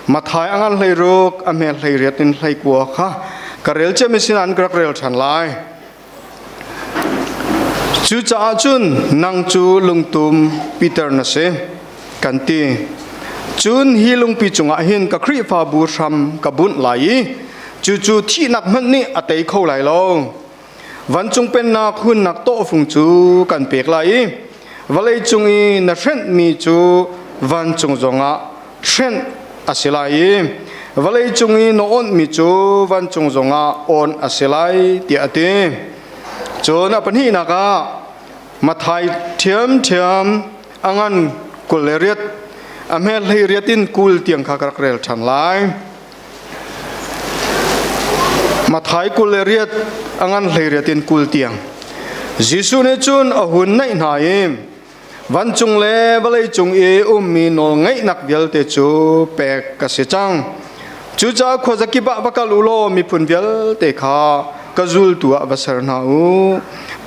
Mathai angan hlei ruk a hme hlei riat in hlei kua kha ka rel ciami sinain ka rak rel ṭhan lai. Cucaah cun nang cu lungtum Peter na si, kan ti. Cun hi lungpi cungah hin ka Khrihfabu hram ka bunh lai i cucu thihnak hmanh nih a tei kho lai lo. Vancung pennak hunnak tawhfung cu kan pek lai i vawlei cung i na hrenhmi cu vancung zongah hrenh a si lai i vawlei cung i na awnhmi cu vancung zongah awnh a si lai tiah a ti. Cun a pahnihnak ah Mathai ṭhiamṭhiam a ngan 28 a hme 18 in 20 tiang kha ka rak rel ṭhan lai. Mathai 28 a ngan 18 in 20 tiang. Jesuh nih cun a hun naih hna i Vancung le vawleicung i ummi nawlngeihnak vialte cu pek ka si cang. Cucaah khuazakip ah va kal u law miphun vialte kha ka zultu ah va ser hna u.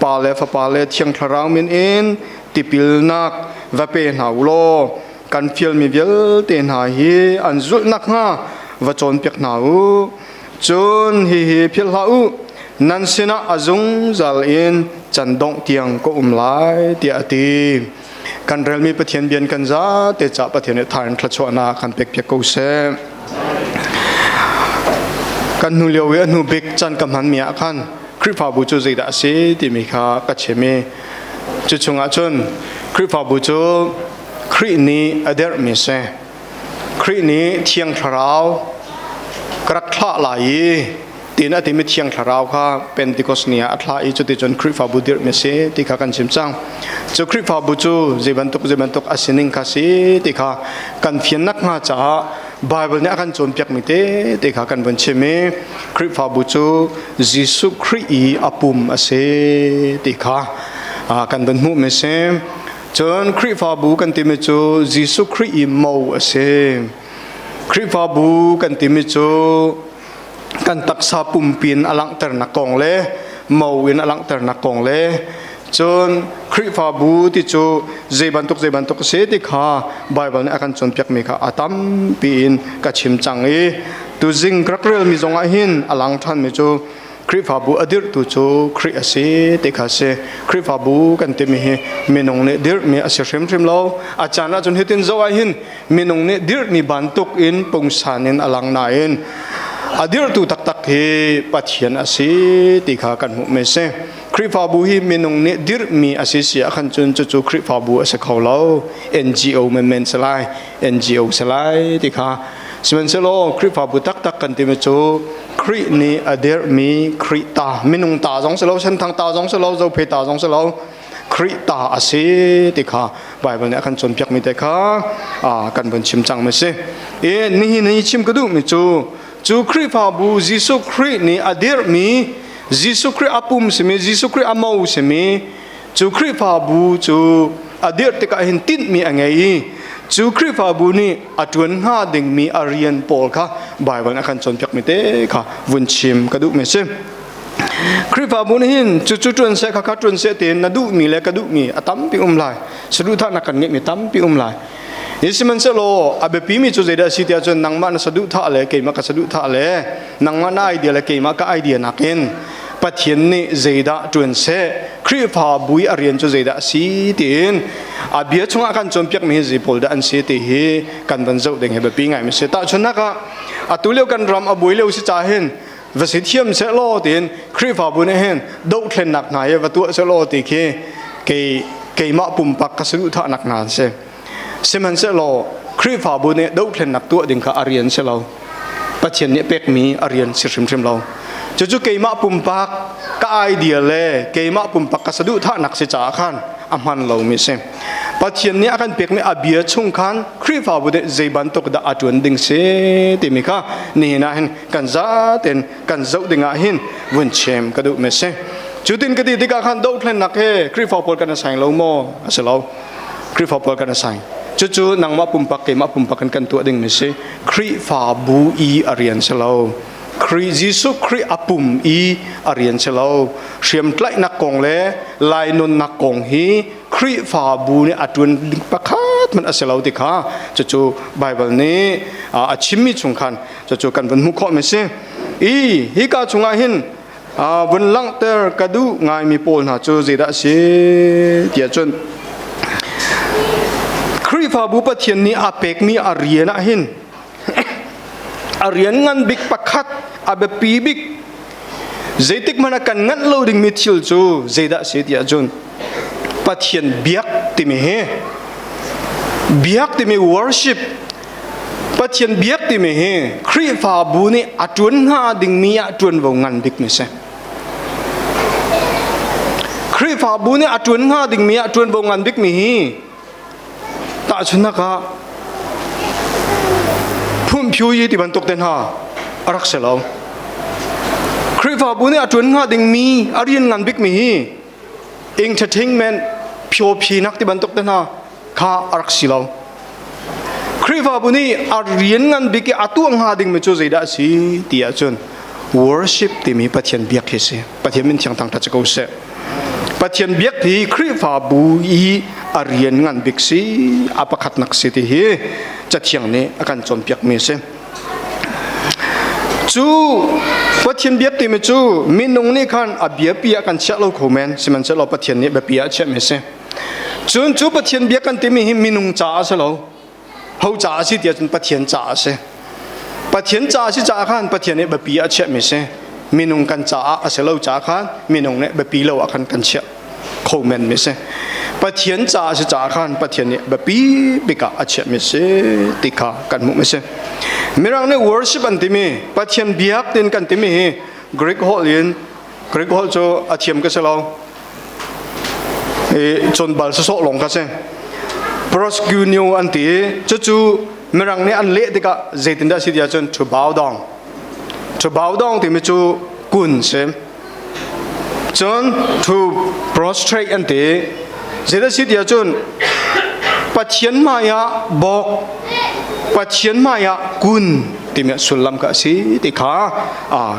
Pa le Fapa le Thiang Thlarau min in tipilnak va pe hna u law kan fialmi vialte hna hi an zulh nakhnga va cawnpiak hna u. Cun hihi philh hlah u, nan sinah a zungzal in can dongh tiang ka um lai, tiah a ti. Kan relmi Pathian bian kan zate ca Pathian nih thain thluachuahnak kan pekpiak ko seh. Kan hnu lio i a hnu bik can ka hmanmi ah khan Khrihfabu cu zeidah a si timi kha ka chim i cu chungah cun Khrihfabu cu Khrih nih a derhmi si. Khrih nih Thiang Thlarau ka rak thlah lai i tiin a timi Thiang Thlarau kha Pentecost ni ah a thlah i cuticun Khrihfabu dirhmi a si ti kha kan chim cang. Cu Khrihfabu cu zei bantuk zei bantuk a sining kha si ti kha kan fian nakhnga caah Baibal nih a kan cawnpiakmi te te kha kan vun chim i Khrihfabu cu Jesuh Khrih i a pum a si ti kha kan vun hmuhmi a si. Cun Khrihfabu kan timi cu Jesuh Khrih i mo a si. Khrihfabu kan timi cu kan taksa pumpi in a langhternak kong le mo in a langhternak kong le cun Khrihfabu ti cu zei bantuk zei bantuk a si ti kha Baibal nih a kan cawnpiakmi kha a tampi in ka chim cang i tuzing ka rak relmi zongah hin a lang ṭhanmi cu Khrihfabu a dirhtu cu Khrih a si ti kha a si. Khrihfabu kan timi hi minung nih dirhmi a si hrimhrim lo. A caan ahcun hitin zoh ah hin minung nih dirhmi bantuk in pungsan in a lang nain a dirhtu taktak hi Pathian a si ti kha kan hmuhmi a si. Khrihfabu hi minung nih dirhmi a si si ah khan cun cucu Khrihfabu a si kho lo. NGO menmen si lai, NGO si lai ti kha Sihmanhsehlaw Khrihfabu taktak kan timi cu Khrih nih a dirhmi Khrih ta minung ta zong si lo senthang ta zong si lo zophe ta zong si lo Khrih ta a si ti kha Bible nih a kan cawnpiakmi te kha kan vun chim cang mi si. I nihin hi chim ka duhmi cu cu Khrihfabu Jesuh Khrih nih a dirhmi Jesuh Khrih a pum simi Jesuh Khrih a mo simi cu Khrihfabu cu a dirh tikah hin tinhmi a ngei i cu Khrihfabu nih a ṭuan hnga dingmi a rian pawl kha Baibal nih a kan cawnpiakmi te kha vun chim ka duhmi a si. Khrihfabu nih hin cucu ṭuan seh khakha ṭuan seh tiin na duhmi le ka duhmi a tampi um lai. Saduhthahnak kan ngeihmi tampi um lai. Sihmanhsehlaw a biapimi cu zeidah a si tiah cun nangmah na saduhthah le keimah ka saduhthah le nangmah na idea le keimah ka idea nakin Pathian nih zeidah ṭuan seh Khrihfabu i a rian cu zeidah a si tiin a bia chungah kan cawnpiakmi hi zei pawl dah an si ti hi kan van zoh ding hi biapi ngai mi si. Tahchunhnak ah atu lio kan ram a buai lio si ca hin va si thiam seh law tiin Khrihfabu nih hin dohthlennak hna hi va tuah seh law ti khi kei keimah pumpak ka saduhthahnak hna an si. Sihmanhsehlaw Khrihfabu nih dohthlennak tuah ding kha a rian si lo. Pathian nih pekmi a rian si hrimhrim lo. Cucu keimah pumpak ka idea le keimah pumpak ka saduhthahnak si caah khan a hman lomi si. Pathian nih a kan pekmi a bia chung khan Khrihfabu nih zei bantuk dah a ṭuan ding si timi kha nihin ah hin kan zaten kan zoh ding ah hin vun chim ka duhmi si. Cutin ka ti tikah khan dohthlennak he Khrihfa pawl kan i saing lo maw? A si lo. Khrihfa pawl kan assign. Cucu nangmah pumpak keimah pumpak in kan tuah ding mi si. Khrihfabu i a rian si lo. Khrih Jesuh Khrih a pum i a rian si lo. Hriamtlaihnak kong le lainawnnak kong hi Khrihfabu nih a tuan ding pakhat pakhat hmanh a si lo ti kha cucu Baibal nih a chimmi chung khan cucu kan vun hmuh khawhmi si. I hika chungah hin vun langhter ka duh ngaimi pawl hna cu zeidah a si tiah cun Khrihfabu Pathian nih a pekmi a rian ah hin a rian ngan bik pakhat a biapi bik zeitik hmanh ah kan nganh lo dingmi thil cu zeidah a si tiah cun Pathian biak timi hi biak timi worship Pathian biak timi hi Khrihfabu nih a ṭuan hnga dingmi ah ṭuanvo ngan bikmi si. Khrihfabu nih a ṭuan hnga dingmi ah ṭuanvo ngan bikmi hi tahchunhnak ah phunphiu yi ti bantuk te hna a rak si lo. Khrihfabu nih a ṭuan hnga dingmi a rian ngan bikmi hi entertainment phiophinak ti bantuk te hna kha a rak si lo. Khrihfabu nih a rian ngan bik i a tuah hnga dingmi cu zeidah a si ti ahcun worship timi Pathian biak hi si. Pathian min thiang thangṭhat si ko seh. Pathian biak hi Khrihfabu i a rian ngan bik si, a pakhatnak si ti hi Cathiang nih a kan cawnpiakmi a si. Cu Pathian biak timi cu minung nih khan a biapi ah kan chiah lo kho men, sihmanhsehlaw Pathian nih biapi ah a chiahmi a si. Cun cu Pathian biak kan timi hi minung caah a si lo. Ho caah a si tiah cun Pathian caah a si. Pathian caah a si caah khan Pathian nih biapi ah a chiahmi a si. Minung kan caah a si lo caah khan minung nih biapi lo ah khan kan chiah kho men mi si. Pathian caah a si caah khan Pathian nih biapi bik ah a chiahmi a si ti kha kan hmuh mi si. Mirang nih worship an timi Pathian biak tin kan timi hi Greek holh in Greek holh cu a thiam ka si lo. I cun bal sawsawh lawng kha si proskunio an ti cucu mirang nih an leh tikah zeitindah si tiah cun to bow down to bow down timi cu kun si cun to prostrate an ti zeidah si tiah cun Pathian hmai ah bawk Pathian hmai ah kun timi sullam kha a si ti kha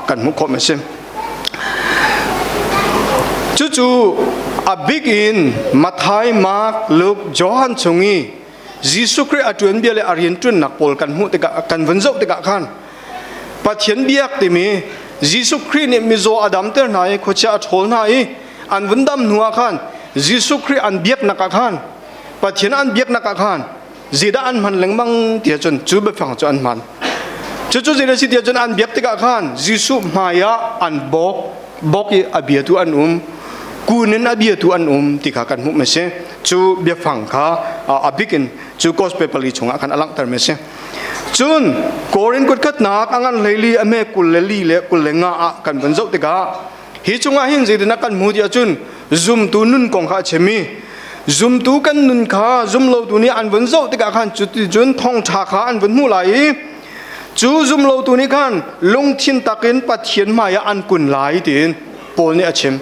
kan hmuh khawh mi a si. Cucu a bik in Matthai, Mark, Luke, Johan chung i Jesuh Khrih a ṭuan bia le a rian ṭuannak pawl kan hmuh tikah kan vun zoh tikah khan Pathian biak timi Jesuh Khrih nih mizaw a damter hna i khuachia a ṭhawl hna i an vun dam hnu ah khan Jesuh Khrih an biaknak ah khan Pathian an biaknak ah khan zeidah an hman lengmang ti ahcun cu biafang cu an hman. Cucu zeidah si ti ahcun an biak tikah khan Jesuh hmai ah an bawk bawk i a biatu an um kun in a biatu an um ti kha kan hmuh mi si. Cu biafang kha a bik in cu gospel pali chungah khan a langhter mi si. Cun Korin kutkhatnak a ngan hleili a me kul le li le 25 ah kan vun zoh tikah Hi chungah hin zeitindah kan hmu ti ahcun zumtu nun kong kha a chim i zumtu kan nun kha zumlotu nih an vun zoh tikah khan cuticun thawngṭha kha an vun hmuh lai i cu zumlotu nih khan lungthin takin Pathian hmaiah an kun lai tiin Paul nih a chim.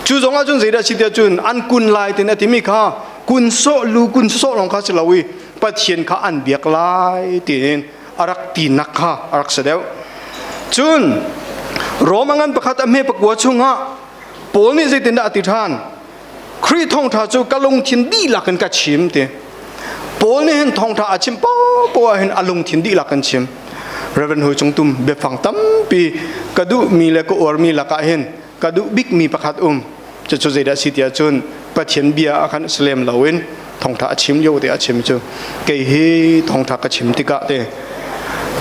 Cu zong ahcun zeidah a si tiah cun an kun lai tiin a timi kha kun sawh lu kun sawh lawng kha si lo i Pathian kha an biak lai tiin a rak tinak kha a rak si deuh. Cun Rom a ngan pakhat a hme pakua chungah Paul nih zeitindah a ti ṭhan? Khrih thawngṭha cu ka lungthin dihlak in ka chim ti. Paul nih hin thawngṭha a chim paohpaoh ah hin a lungthin dihlak in chim. Reverend Hui Cung Tum biafang tampi ka duhmi le ka uarmi lakah hin ka duh bikmi pakhat um. Cucu zeidah si tiah cun Pathian bia ah khan si lem loin thawngṭha a chim lio te a chim cu kei hi thawngṭha ka chim tikah te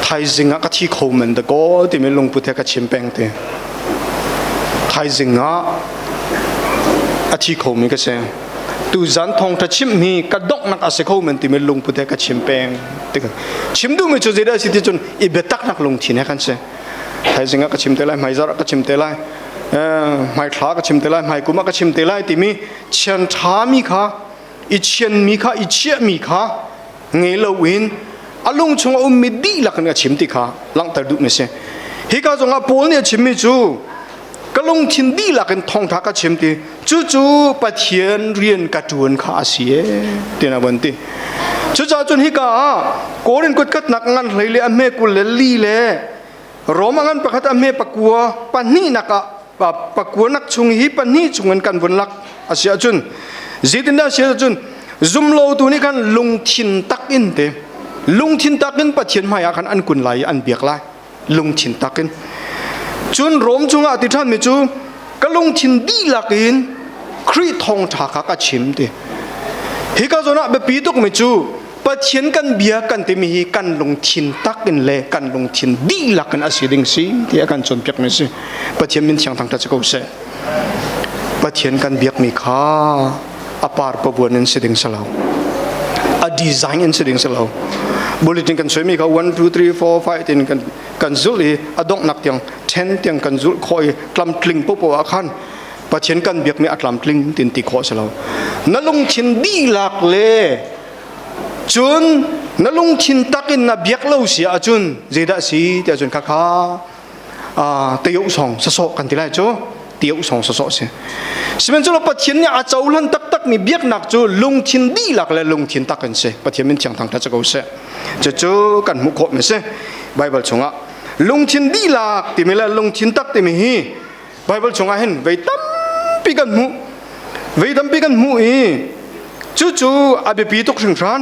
thaizing ah ka thi kho men da kaw timi lungput he ka chim peng te thaizing ah a thi khomi ka si tuzan thawngṭha chim hi ka donghnak a si kho men timi lungput he ka chim peng tik chim duhmi cu zeidah si ti cun i biataknak lungthin he kan si thaizing ah ka chim te lai hmaizarh ah ka chim te lai hmaithla ka chim te lai hmaikum ah ka chim te lai timi chian ṭhami kha i chianmi kha i chiahmi kha ngei loin a lung chung a ummi dihlak in a chim ti kha langhter duhmi si hika zongah Paul nih a chimmi cu ka lungthin dihlak in thawngṭha ka chim ti cucu Pathian rian ka ṭuan kha a si e tiin a von ti cucaah cun hika ah Korin kutkhatnak ngan hlei le a hme 24 le Rom a ngan pakhat a hme pakua pahnihnak ah pakua nak chung hi pahnih chung in kan vun lak a si ahcun zeitindah a si ahcun. Zumlotu nih khan lungthin tak in te lungthin tak in Pathian hmai ah khan an kun lai i an biak lai. Lungthin tak in. Cun Rom chungah ti ṭhanmi cu ka lungthin dihlak in Khrih thawngṭha kha ka chim ti. Hika zawn ah biapi tukmi cu Pathian kan bia kan timi hi kan lungthin tak in le kan lungthin dihlak in a si ding si ti a kan cawnpiakmi si. Pathian min thiang thangṭhat si ko seh. Pathian kan biakmi kha a par pabuan in si ding si lo. A design in si ding si lo. Bulletin kan suimi kha 1 2 3 4 5 tin kan kan zulh i a donghnak tiang 10 tiang kan zulh khawh i tlamtling popo ah khan Pathian kan biakmi a tlamtling tin ti khawh si lo. Na lungthin dihlak le cun na lungthin tak in na biak lo si ahcun zeidah si ti ahcun khakha teo song sasawh kan ti lai cu teo song sasawh si. Sihmanhsehlaw Pathian nih a cohlan taktak mi biaknak cu lungthin dihlak le lungthin tak in si. Pathian min thiang thangṭhat si ko seh. Cucu kan hmuh khawh mi si. Bible chungah lungthin dihlak timi le lungthin tak timi hi Bible chungah hin vei tampi kan hmuh. Vei tampi kan hmuh i cucu a biapi tuk hringhran.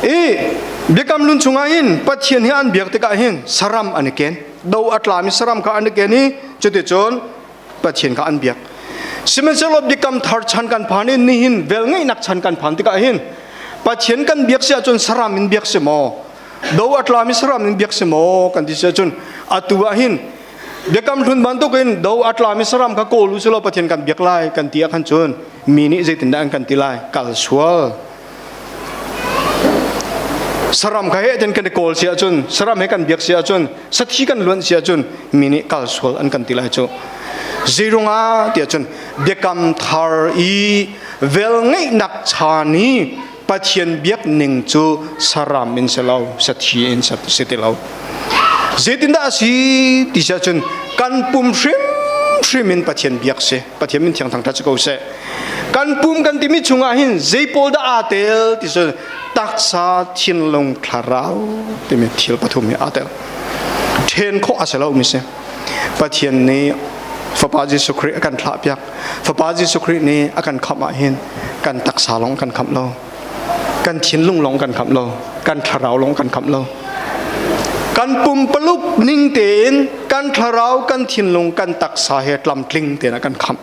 I biakam lun chungah hin Pathian hi an biak tikah hin saram an i ken. Do a tlami saram kha an i ken i cuticun Pathian kha an biak. Sihmanhsehlaw biakam thar chan kan phan i nihin velngeihnak chan kan phan tikah hin Pathian kan biak si ahcun saram in biak si maw? Do a tlami saram in biak si maw? Kan ti si ahcun atu ah hin Biakam hlun bantukin do a tlami saram kha kawl u selaw Pathian kan biak lai kan ti ah khan cun mi nih zeitindah an kan ti lai? Kal sual. Saram kha he ten kan i kawl si ahcun, saram he kan biak si ahcun, sathi kan luan si ahcun mi nih kal sual an kan ti lai cu. Zeirungah tiah cun biakam thar i vel ngeihnak chan i Pathian biak ning cu saram in si lo, sathi in si ti lo. Zeitindah a si ti si ahcun kan pum hrimhrim in Pathian biak si. Pathian min thiang thangṭhat si ko seh. Kan pum kan timi chungah hin zei pawl dah aa tel ti cu taksa, thinlung, thlarau timi thil pathum hi aa tel. Ṭhen khawh a si lo mi si. Pathian nih Fapa Jesuh Khrih a kan thlahpiak. Fapa Jesuh Khrih nih a kan khamh ah hin kan taksa lawng kan khamh lo. Kan thinlung lawng kan khamh lo. Kan thlarau lawng kan khamh lo. Kan pumpaluk ning tein kan thlarau, kan thinlung, kan taksa he tlamtling tein a kan khamh.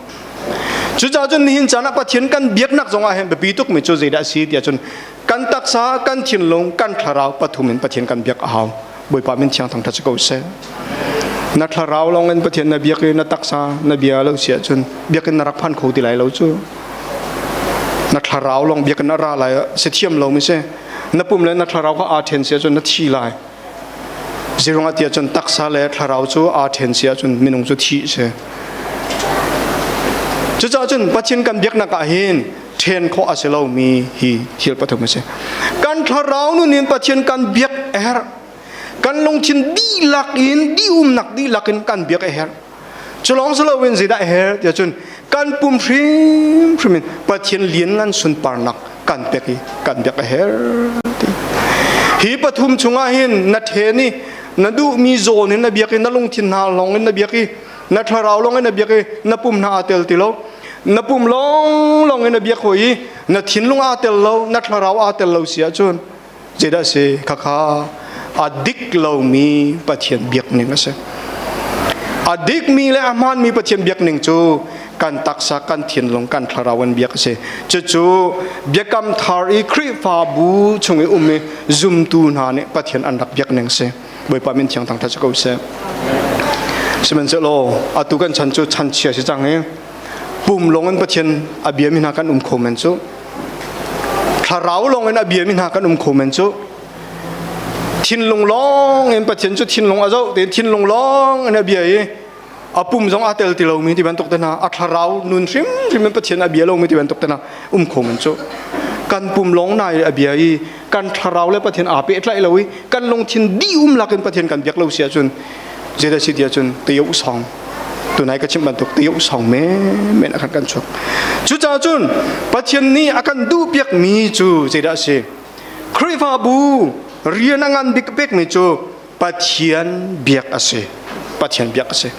Cucaah cun nihin caan ah Pathian kan biaknak zong ah hin biapi tukmi cu zeidah a si tiah cun kan taksa, kan thinlung, kan thlarau pathum in Pathian kan biak a hau. Bawipa min thiang thangṭhat si ko seh. Na thlarau lawng in Pathian na biak i na taksa na bia lo si ahcun biakinn na rak phan kho ti lai lo cu. Na thlarau lawng biakinn a ra lai si thiam lo mi si. Na pum le na thlarau kha aa ṭhen si ahcun na thi lai. Zeirung ah ti ahcun taksa le thlarau cu aa ṭhen si ahcun minung cu thih si. Cucaah cun Pathian kan biaknak ah hin ṭhen khawh a si lomi hi thil pathum a si. Kan thlarau nun in Pathian kan biak a herh. Kan lungthin dihlak in, dihumnak dihlak in kan biak a herh. Cu lawng si loin zeidah a herh tiah cun kan pum hrimhrim in Pathian lianngan sunparnak kan pek i kan biak a herh ti. Hi pathum chungah hin na ṭhen i na duhmi zawn in na biak i na lungthin hna lawng in na biak i na thlarau lawng in na biak i na pum hna aa tel ti lo na pum lawng lawng in na biak hoi i na thinlung aa tel lo na thlarau aa tel lo si ahcun zeidah si khakha a dik lomi Pathian biak ning a si a dikmi le a hmaanmi Pathian biak ning cu kan taksa kan thinlung kan thlarau an biak a si cucu biakam thar i Khrihfabu chung i um i zumtu hna nih Pathian an rak biak ning si Bawipa min thiang thangṭhat si ko seh. Sihmanhsehlaw atu kan chan cu chan chia si cang i pum lawng in Pathian a biami hna kan um kho men cu thlarau lawng in a biami hna kan um kho men cu thinlung lawng in Pathian cu thinlung a zoh tein thinlung lawng in a bia i a pum zong aa tel ti lomi ti bantuk te hna a thlarau nun hrimhrim in Pathian a bia lomi ti bantuk te hna um kho men cu kan pum lawng na i a bia i kan thlarau le Pathian aa pehtlaih lo i kan lungthin dih um lakin Pathian kan biak lo si ahcun zeidah si ti ahcun teo song tunai ka chim bantuk teo song men men a kan kan chuak cucaah cun Pathian nih a kan duh piakmi cu zeidah a si Khrihfabu rian a ngan bik pekmi cu Pathian biak a si. Pathian biak a si.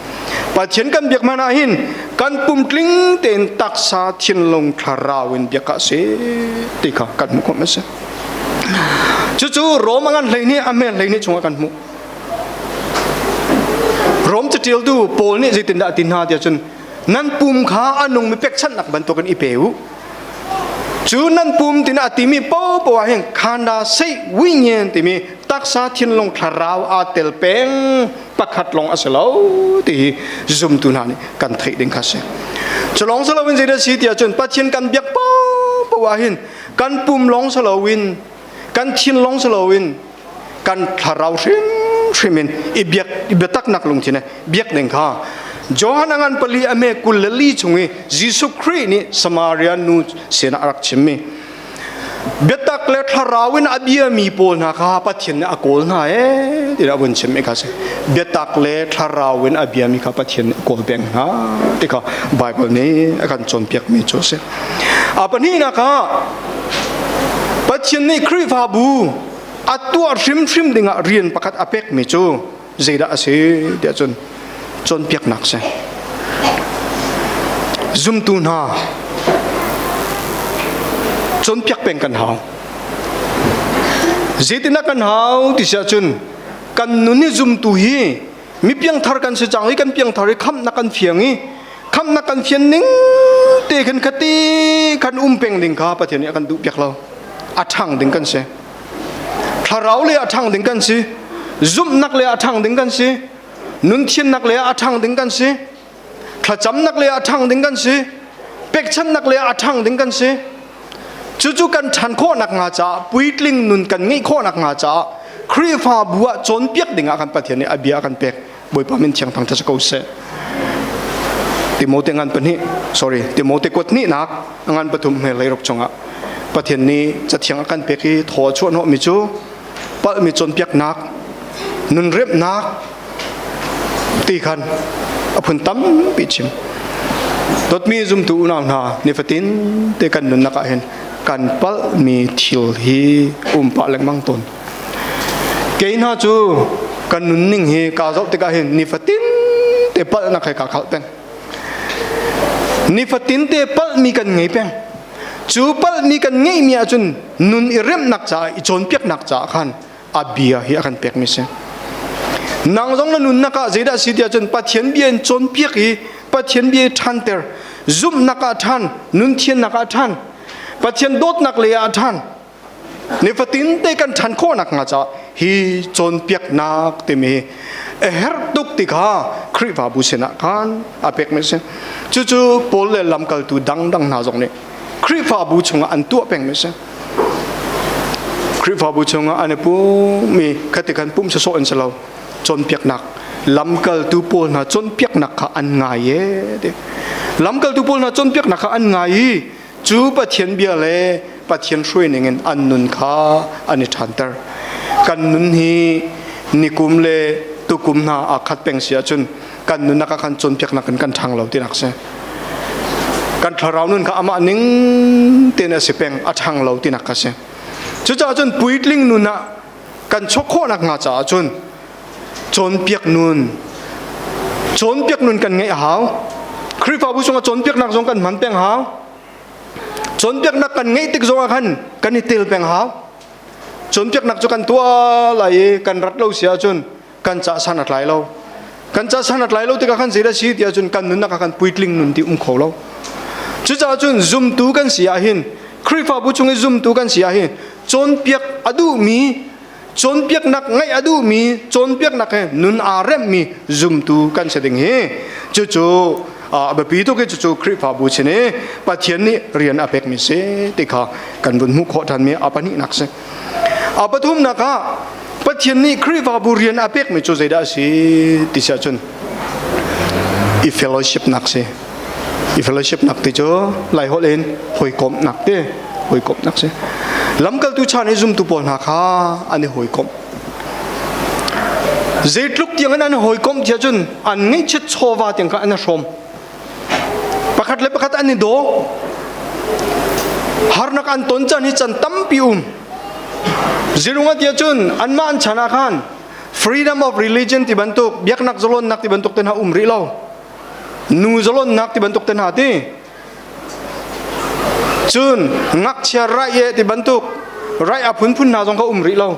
Pathian kan biak man ah hin kan pum tling tein taksa thinlung thlarau in biak ah si ti kha kan hmuh khawh a si. Cucu Rom a ngan hlei nih a hmel hlei nih chungah kan hmuh. Rom catialtu Paul nih zeitindah a ti hna tiah cun nan pum kha a nungmi pekchanhnak bantukin i pe u. Cu nan pum tina a timi popo ah hin khanda sei winyen timi taksa thinlung thlarau aa tel peng pakhat lawng a si lo ti hi zumtu hna nih kan theih ding kha si. Cu lawng si loin zeidah si tiah cun Pathian kan biak popo ah hin kan pum lawng si loin kan thin lawng si loin kan thlarau hrimhrim in i biak i biataknak lungthin he biak ding kha Johan a ngan pali a me 24 chung i Jesuh Khrih nih Samaria nu sinah a rak chimmi biatak le thlarau in a biami pawl hna kha Pathian nih a kawl hna ee ti a vun chim kha si biatak le thlarau in a biami kha Pathian nih a kawl peng hna ti kha Bible nih a kan cawnpiakmi cu a si. A pahnihnak ah Pathian nih Khrihfabu a tuah hrimhrim dingah rian pakhat a pekmi cu zeidah a si tiah cun cawnpiaknak si. Zumtu hna cawnpiak peng kan hau. Zeitindah kan hau ti siah cun kan nun hi zumtu hi mi piangthar kan si cang i kan piangthar i khamhnak kan fiang i khamhnak kan fian ning te khan khati khan um peng ding kha Pathian nih a kan duh piak lo. A ṭhang ding kan si. Thlarau le a ṭhang ding kan si. Zumhnak le a ṭhang ding kan si. Nunthiannak le a ṭhang ding kan si. Thlacamnak le a ṭhang ding kan si. Pekchannak le a ṭhang ding kan si. Cucu kan ṭhan khawhnak hnga caah puitling nun kan ngeih khawhnak hnga caah Khrihfabu ah cawnpiak ding ah kan Pathian nih a bia a kan pek. Bawipa min thiang thangṭhat si ko seh. Timote ngan pahnih, sorry, Timote kuat hnihnak ngan pathum hme leiruk chungah Pathian nih cathiang a kan pek i thaw a chuah hnawhmi cu palhmi cawnpiaknak, nun remhnak ti khan a phun tampi chim. Dawtmi zumtu unau hna, nifatin te kan nunnak ah hin kan palhmi thil hi um pah lengmang tawn. Kei hna cu kan nunning hi kaa zoh tikah hin nifatin te palhnak he kaa khalh peng. Nifatin te palhmi kan ngei peng. Cu palhmi kan ngeihmi ahcun nun i remhnak caah i cawnpiaknak caah khan a bia hi a kan pekmi si. Nang zong na nunnak ah zeidah si tiah cun Pathian bia in cawnpiak i Pathian bia i ṭhanter, zumhnak ah ṭhan, nunthiannak ah ṭhan, Pathian dawtnak lei ah ṭhan, Nifatin te kan ṭhan khawhnak hnga caah hi cawnpiaknak timi a herh tuk ti kha Khrihfabu sinah khan a pekmi a si. Cucu Paul le lamkaltu dangdang hna zong nih Khrihfabu chungah an tuah pengmi a si. Khrihfabu chungah an i pummi khati khan pumh sawsawh an si lo. Cawnpiaknak lamkaltu pawl hna cawnpiaknak kha an ngai e ti. Lamkaltu pawl hna cawnpiaknak kha an ngai i Cu Pathian bia le Pathian hruai ningin an nun kha an i ṭhanter. Kan nun hi nikum le tukum hna aa khat peng si ahcun kan nunnak ah khan cawnpiaknak in kan ṭhang lo tinak si. Kan thlarau nun kha amah ning tein a si peng, a ṭhang lo tinak kha si. Cucaah cun puitling nun ah kan chok khawhnak hnga caah cun cawnpiak nun cawnpiak nun kan ngeih a hau Khrihfabu chungah cawnpiaknak zong kan hman peng hau cawnpiaknak kan ngeih tik zongah khan kan i tel peng hau cawnpiaknak cu kan tuah lai i kan rat lo si ahcun kan ca san a tlai lo kan ca san a tlai lo tikah khan zeidah si ti ahcun kan nunnak ah khan puitling nun ti um kho lo cucaah cun zumtu kan si ahhin Khrihfabu chung i zumtu kan si ahhin cawnpiak a duhmi cawnpiaknak ngaih a duhmi cawnpiaknak he nun aa remmi zumtu kan si ding hi cucu a biapi tuk i cucu Khrihfabu sin i Pathian nih rian a pekmi si ti kha kan vun hmuh khawh ṭhanmi a pahnihnak si. A pathumnak ah Pathian nih Khrihfabu rian a pekmi cu zeidah a si ti si ahcun i fellowship nak si. I fellowship nak ti cu Laiholh in hawikomhnak ti hawikomhnak si. Lamkaltu chan i zumtu pawl hna kha an i hawikomh. Zeitluk tiang in an hawikomh tiah cun an ngeihchiat chawva tiang kha an i hrawm. Pakhat le pakhat an i daw. Harnak an ton caan hi can tampi um. Zirunga tiah cun anmah an chan ah khan freedom of religion ti bantuk biaknak zalonnak ti bantuk te hna um rih lo. Nu zalonnak ti bantuk te hna ti. Cun ngakchia raih e ti bantuk raih a phunphun hna zong kha um rih lo.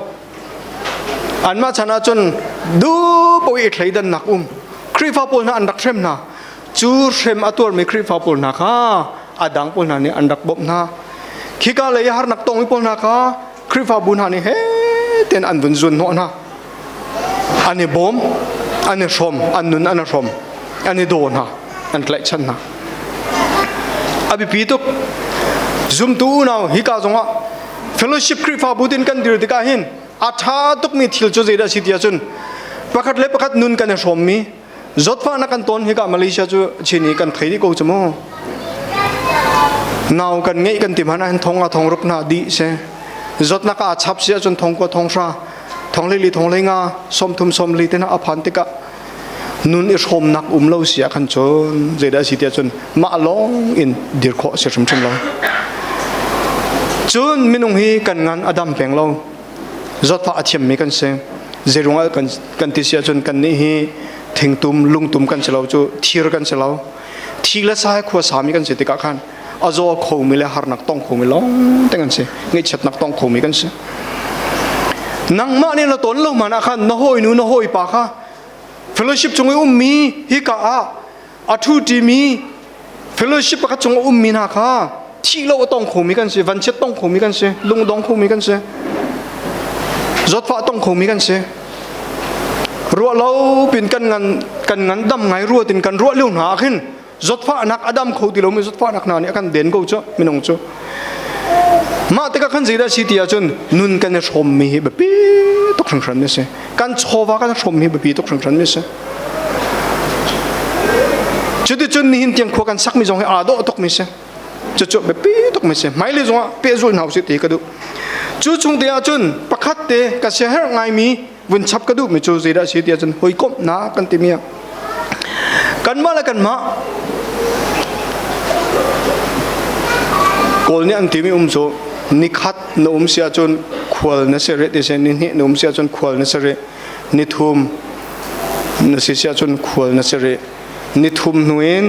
Anmah chan ahcun duh i thleidannak um. Khrihfa pawl hna an rak hrem hna. Cu hrem a tuarmi Khrihfa pawl hna kha a dang pawl hna nih an rak bawmh hna. Khika lei i harnak tongmi pawl hna kha Khrihfabu hna nih he ten an vun zun hnawh hna. An i bawm, an i hrawm, an nun an i hrawm, an i daw hna, an tlaihchan hna. A biapi tuk. Zumtu unau hika zongah fellowship Khrihfabu tin kan dir tikah hin a ṭha tukmi thil cu zeidah a si ti ahcun pakhat le pakhat nun kan i hrawmmi zawtfahnak kan tawn hika Malaysia cu chin i kan thei dih ko cu mu nau kan ngeih kan ti hmanh ahhin thong a thong ruk hna dih si zawtnak aa chap si ahcun thong kua thong hra thong li li thong li nga sawmthum sawm li te hna a phan tikah nun i hrawmnak um lo si ah khan cun zeidah a si tiah cun mah lawng in dir khawh a si hrimhrim lo. Cun minung hi kan ngan a dam peng lo. Zawtfah a thiammi kan si. Zeirungah kan kan ti si ahcun kannih hi thingtum lungtum kan si lo cu thir kan si lo. Thi le sai khua sami kan si tikah khan a zaw khomi le harnak tong khomi lawng te kan si. Ngaihchiatnak tong khomi kan si. Nangmah nih na ton lo man ah khan na hawinu na hawipa kha fellowship chung i ummi hika ah a ṭhu ṭimi fellowship pakhat chung a ummi hna kha thih lo a tong khomi kan si vanchiat tong khomi kan si lungdong khomi kan si zawtfah tong khomi kan si ruah lo pin kan ngan kan ngan dam ngai ruat in kan ruah lio hna ah khin zawtfahnak a dam kho ti lomi zawtfahnak hna nih a kan den ko cu minung cu mah tikah khan zeidah si ti ahcun nun kan i hrawmmi hi biapi tuk hringhran mi si kan chawva kan hrawmmi hi biapi tuk hringhran mi si cuticun nihin tiang khua kan sakmi zong hi aa dawh tuk mi si cucu biapi tuk mi si hmailei zongah pehzulh hna usih ti ka duh cu chung te ahcun pakhat te ka siaherh ngaimi vun chap ka duhmi cu zeidah a si ti ahcun hawikomhnak kan timi ah kanmah le kanmah Kawl nih an timi um cu nikhat na um si ahcun khual na si rih ti si ni hnih na um si ahcun khual na si rih ni thum na si si ahcun khual na si rih ni thum hnu in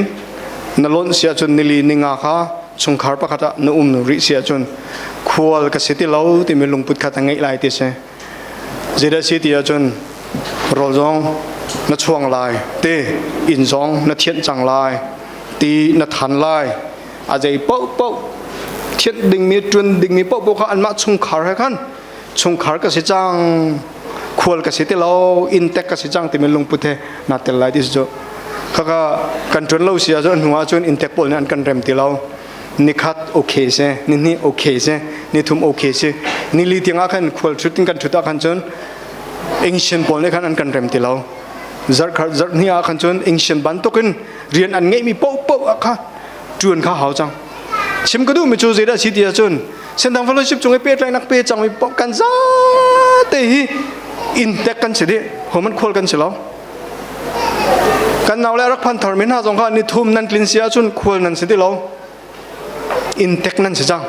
na lonh si ahcun nili ninga kha chungkhar pakhat ah na um rih si ahcun khual ka si ti lo timi lungput kha ta ngeih lai ti si Zeidah si ti ahcun rawl zong na chuang lai, ti inn zong na thianh cang lai, ti na than lai. A zei paohpaoh thianh dingmi, ṭuan dingmi paohpaoh kha anmah chungkhar he khan chungkhar ka si cang, khual ka si ti lo, inntek ka si cang timi lungput he naa tel lai ti si cu. Khaka kan ṭuan lo si ahcun hnu ahcun inntek pawl nih an kan rem ti lo. Nikhat okay si, nihnih okay si, nithum okay si. Nili tiang ah khan khual ṭhut in kan ṭhut ah khan cun Engsian pawl nih khan an kan rem ti lo. Zarhkhat zarhhnih ah khan cun Engsian bantukin rian an ngeihmi paohpaoh ah kha ṭuan kha hau cang. Chim ka duhmi cu zeidah si ti ahcun Senthang Fellowship cung i pehtlaihnak pe cangmi paoh kan zate hi inntek kan si dih. Homan khual kan si lo. Kan nau le rak phan tharmi hna zong kha ni thum nan tlin si ahcun khual nan si ti lo. Inntek nan si cang.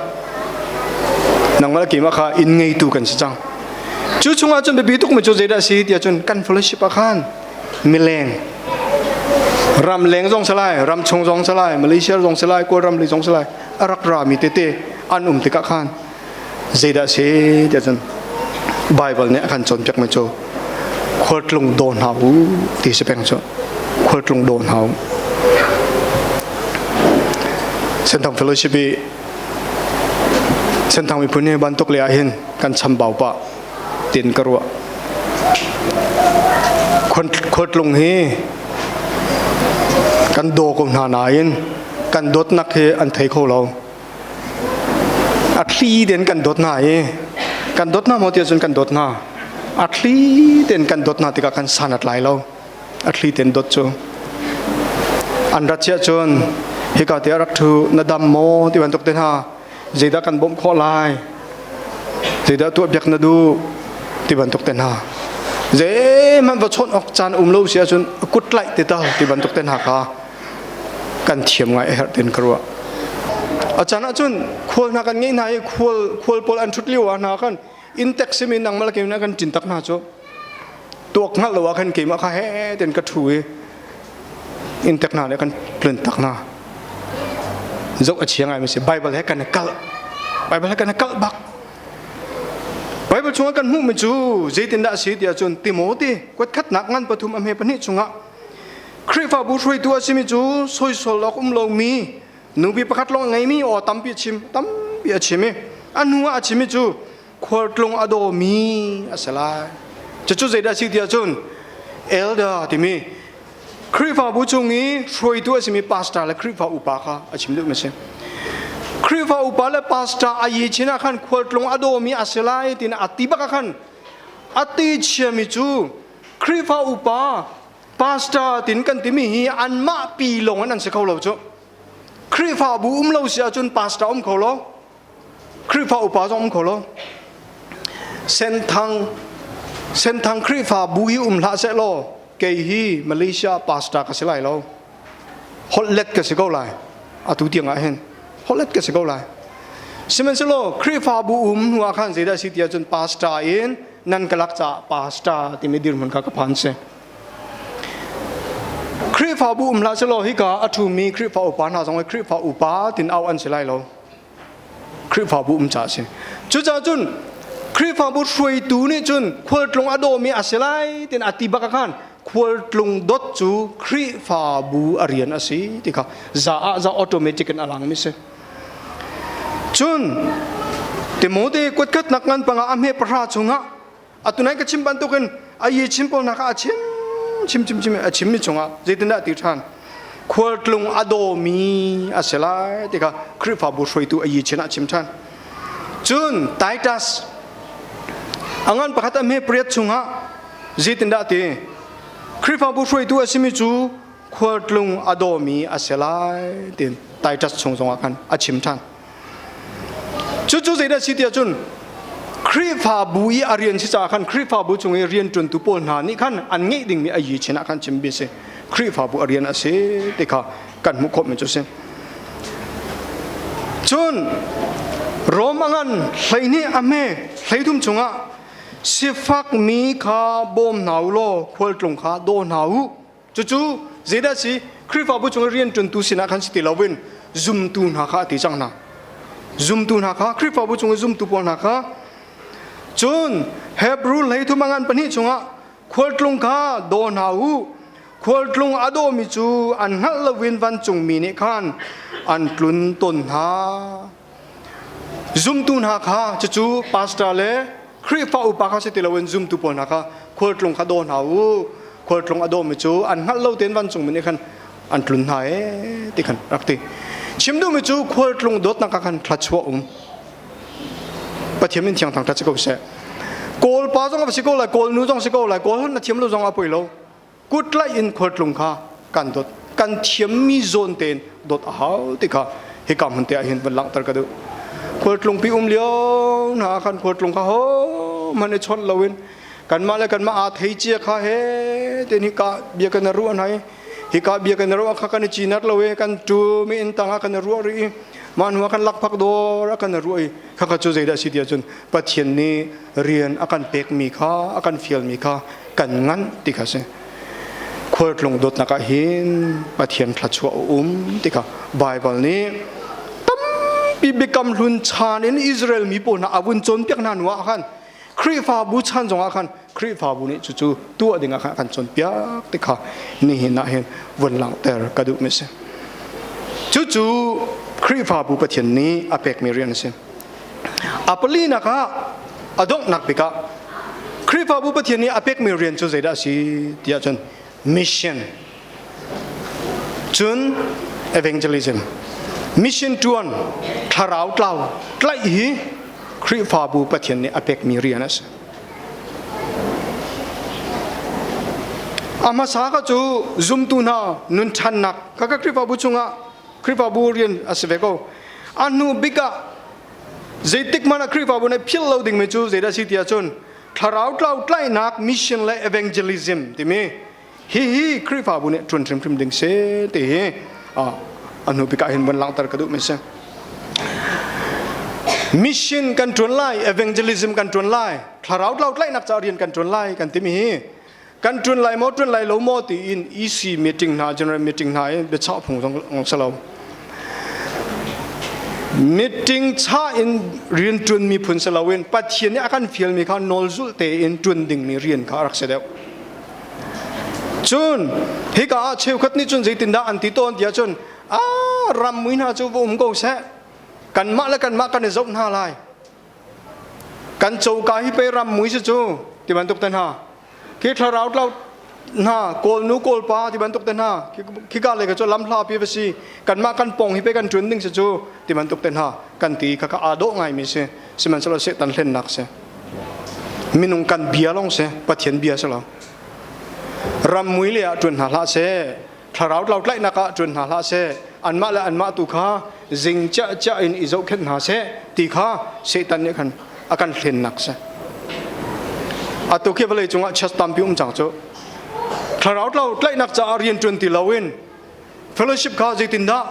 Nangmah le keimah kha inn ngeitu kan si cang. Cu chungah cun biapi tukmi cu zeidah a si ti ahcun kan fellowship ah khan mileng ram leng zong si lai, ram chung zong si lai, Malaysia zong si lai, Kawlram lei zong si lai, a rak rami tete an um tikah khan Zeidah a si tiah cun Baibal nih a kan cawnpiakmi cu khualtlung daw hna u ti si peng cu khualtlung daw hna u. Senthang Fellowship i Senthang miphun hi bantuk le ah hin kan chambau pah tin ka ruah. Khualtlung hi kan daw ko hna nain kan dawtnak hi an thei kho lo. A thli tein kan dawt hna i kan dawt hna maw ti ahcun kan dawt hna. A thli tein kan dawt hna tikah kan san a tlai lo. A thli tein dawt cu. An rat chiah cun hika te a rak ṭhu na dam maw ti bantuk te hna zeidah kan bawmh khawh lai zeidah tuah piak na duh ti bantuk te hna zeihmanh va chawnh awk caan um lo si ahcun kut tlaih te tal ti bantuk te hna kha kan thiam ngai a herh tin ka ruah. A caan ahcun khual hna kan ngeih hna i khual khual pawl an ṭhut lio ah hna khan inn tek simi nangmah le keimah kan ṭin tak hna cu tuak hngalh lo ah khan keimah kha he ten ka ṭhu i Inntek hna nih kan tlun tak hna. Zoh a chia ngai mi si. Bible he kan i kalh. Bible he kan i kalh bak. Bible chungah kan hmuhmi cu zeitindah a si ti ahcun Timote kuatkhatnak ngan pathum a hme pahnih chungah Khrihfabu hruaitu a simi cu soisol awk um lomi nupi pakhat lawng a ngeimi aw tampi a chim tampi a chim i a hnu ah a chimi cu khualtlung a dawmi a si lai. Cucu zeidah a si ti ahcun elder timi Khrihfabu chung i hruaitu a simi pastor le Khrihfa upa kha a chim duhmi a si. Khrihfa upa le pastor a yi chin ah khan khualtlung a dawmi a si lai tiin a ti bak ah khan a ti chiami cu Khrihfa upa pastor tin kan timi hi anmah pi lawng in an si kho lo cu. Khrihfabu um lo si ahcun pastor um kho lo. Khrihfa upa zong um kho lo. Senthang Senthang Khrihfabu hi um hlah seh law kei hi Malaysia pastor ka si lai lo. Holh let ka si ko lai. Atu tiang ah hin holh let ka si ko lai. Sihmanhsehlaw Khrihfabu um hnu ah khan zeidah si ti ahcun pastor in nan ka lak caah pastor timi dirhmun kha ka phan si. Khrihfabu um hlah selaw hika a ṭhumi Khrihfa upa hna zong hi Khrihfa upa tin au an si lai lo. Khrihfabu um caah a si. Cucaah cun Khrihfabu hruaitu nih cun khualtlung a dawmi a si lai tiin a ti bak ah khan khualtlung dawt cu Khrihfabu a rian a si ti kha za ah za automatic in a langmi si. Cun Timote kuatkhatnak ngan panga a hme pahra chungah atu nai ka chim bantukin a yi chim pawl hna kha a chim chim chim chim a chimmi chungah zeitindah ti ṭhan khualtlung a dawmi a si lai ti kha Khrihfabu hruaitu a yi chin ah chim ṭhan cun Titus a ngan pakhat a hme pariat chungah zeitindah ti Khrihfabu hruaitu a simi cu khualtlung a dawmi a si lai tiin Titus chung zongah khan a chim ṭhan Cucu zeidah si tiah cun Khrihfabu i a rian si caah khan Khrihfabu chung i rianṭuantu pawl hna nih khan an ngeih dingmi a yi chin ah khan chimmi a si. Khrihfabu a rian a si ti kha kan hmuh khawhmi cu a si. Cun Rom a ngan 12 a hme 13 chungah sifakmi kha bawm hna u law khualtlung kha daw hna u. Cucu zeidah si Khrihfabu chung i rianṭuantu sinah khan si ti loin zumtu hna kha a ti cang hna. Zumtu hna kha Khrihfabu chung i zumtu pawl hna kha cun Hebrew 13 a ngan pahnih chungah khualtlung kha daw hna u khualtlung a dawmi cu an hngalh loin vancungmi nih khan an tlun tawn hna. Zumtu hna kha cucu pastor le Khrihfa upa kha si ti loin zumtu pawl hna kha khualtlung kha daw hna u khualtlung a dawmi cu an hngalh lo tein vancungmi nih khan an tlun hna ee ti khan rak ti. Chim duhmi cu khualtlung dawtnak ah khan thluachuah um. Pathian min thiang thangṭhat si ko seh. Kawl pa zong a si ko lai, Kawl nu zong si ko lai, Kawl holh na thiam lo zong a poi lo. Kut tlaih in khualtlung kha kan dawt kan thiammi zawn tein dawt a hau ti kha hika hmun te ah hin van langhter ka duh. Khualtlung pi um lio hna khan khualtlung kha ho hmanh i chawnh loin kanmah le kanmah aa thei cia kha he ten hika bia kan ruah hna i hika bia kan ruah kha kan i cinat lo i kan tu mi inn tang ah kan ruah rih i mah hnu ah kan lakphak dawr ah kan ruah i khakha cu zeidah si ti ahcun Pathian nih rian a kan pekmi kha a kan fialmi kha kan nganh ti kha si khualtlung dawtnak ah hin Pathian thluachuah a um ti kha Baibal nih tampi biakam hlun chan in Israel mi pawl hna a vun cawnpiak hna hnu ah khan Khrihfabu chan zongah khan Khrihfabu nih cucu tuah ding ah khan a kan cawnpiak ti kha nihin ah hin vun langhter ka duhmi a si. Cucu Khrihfabu Pathian nih a pekmi rian a si. A palinak ah a donghnak bik ah Khrihfabu Pathian nih a pekmi rian cu zeidah a si ti ahcun mission cun evangelism mission ṭuan thlarau tlau tlaih hi Khrihfabu Pathian nih a pekmi rian a si. A hmasa ka cu zumtu hna nun ṭhannak kha ka Khrihfabu chungah Khrihfabu rian a si ve ko. A hnu bik ah zeitik hmanh ah Khrihfabu nih philh lo dingmi cu zeidah a si ti ahcun thlarau tlau tlaihnak mission le evangelism timi hihi Khrihfabu nih ṭuan hrimhrim ding si ti hi a hnu bik ah hin von langhter ka duhmi si. Mission kan ṭuan lai, evangelism kan ṭuan lai, thlarau tlau tlaihnak ca rian kan ṭuan lai kan timi hi. Kan ṭuan lai maw ṭuan lai lo maw tiin EC meeting hna general meeting hna in biachah phung zong si lo. Meeting cha in rian ṭuan mi phun si loin Pathian nih a kan fialmi kha nawlzulh tein ṭuan dingmi rian kha a rak si deuh. Cun hika ah cheukhat nih cun zeitindah an ti tawn tiah cun a ram mui hna cu va um ko seh kanmah le kanmah kan i zoh hna lai kan coka hi pei ram mui si cu ti bantuk te hna khi thlarau tlau hna kawl nu kawl pa ti bantuk te hna khika le ka cu lam hla pi va si kanmah kan pong hi pe kan ṭun ding si cu ti bantuk te hna kan ti kha kha aa dawh ngai mi si sihmanhsehlaw Satan hlennak si minung kan bia lawng si Pathian bia si lo ram mui le ah ṭuan hna hlah seh thlarau tlau tlaihnak ah ṭuan hna hlah seh anmah le anmah tu kha zing ciah ciah in i zohkhenh hna seh ti kha Satan nih khan a kan hlennak si atu khi vawlei cungah church tampi um cang cu thlarau tlau tlaihnak caah rian ṭuan ti loin fellowship kha zeitindah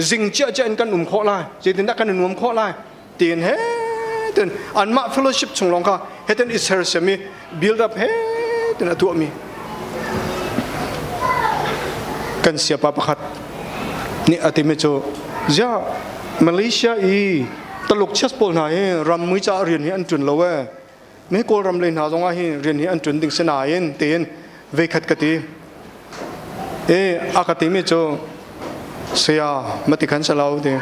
zing ciah ciah in kan um khawh lai zeitindah kan i nuam khawh lai tiin he tin anmah fellowship chung lawng kha heten i sersiam i build up he tin a tuahmi kan siapa pakhat nih a timi cu zia Malaysia i Taluk chess pawl hna hi ram mui ca rian hi an ṭun lo e me Kawlram lei hna zongah hi rian hi an ṭun ding si nain tiin veikhat ka ti E a ka timi cu saya mati khan salo ti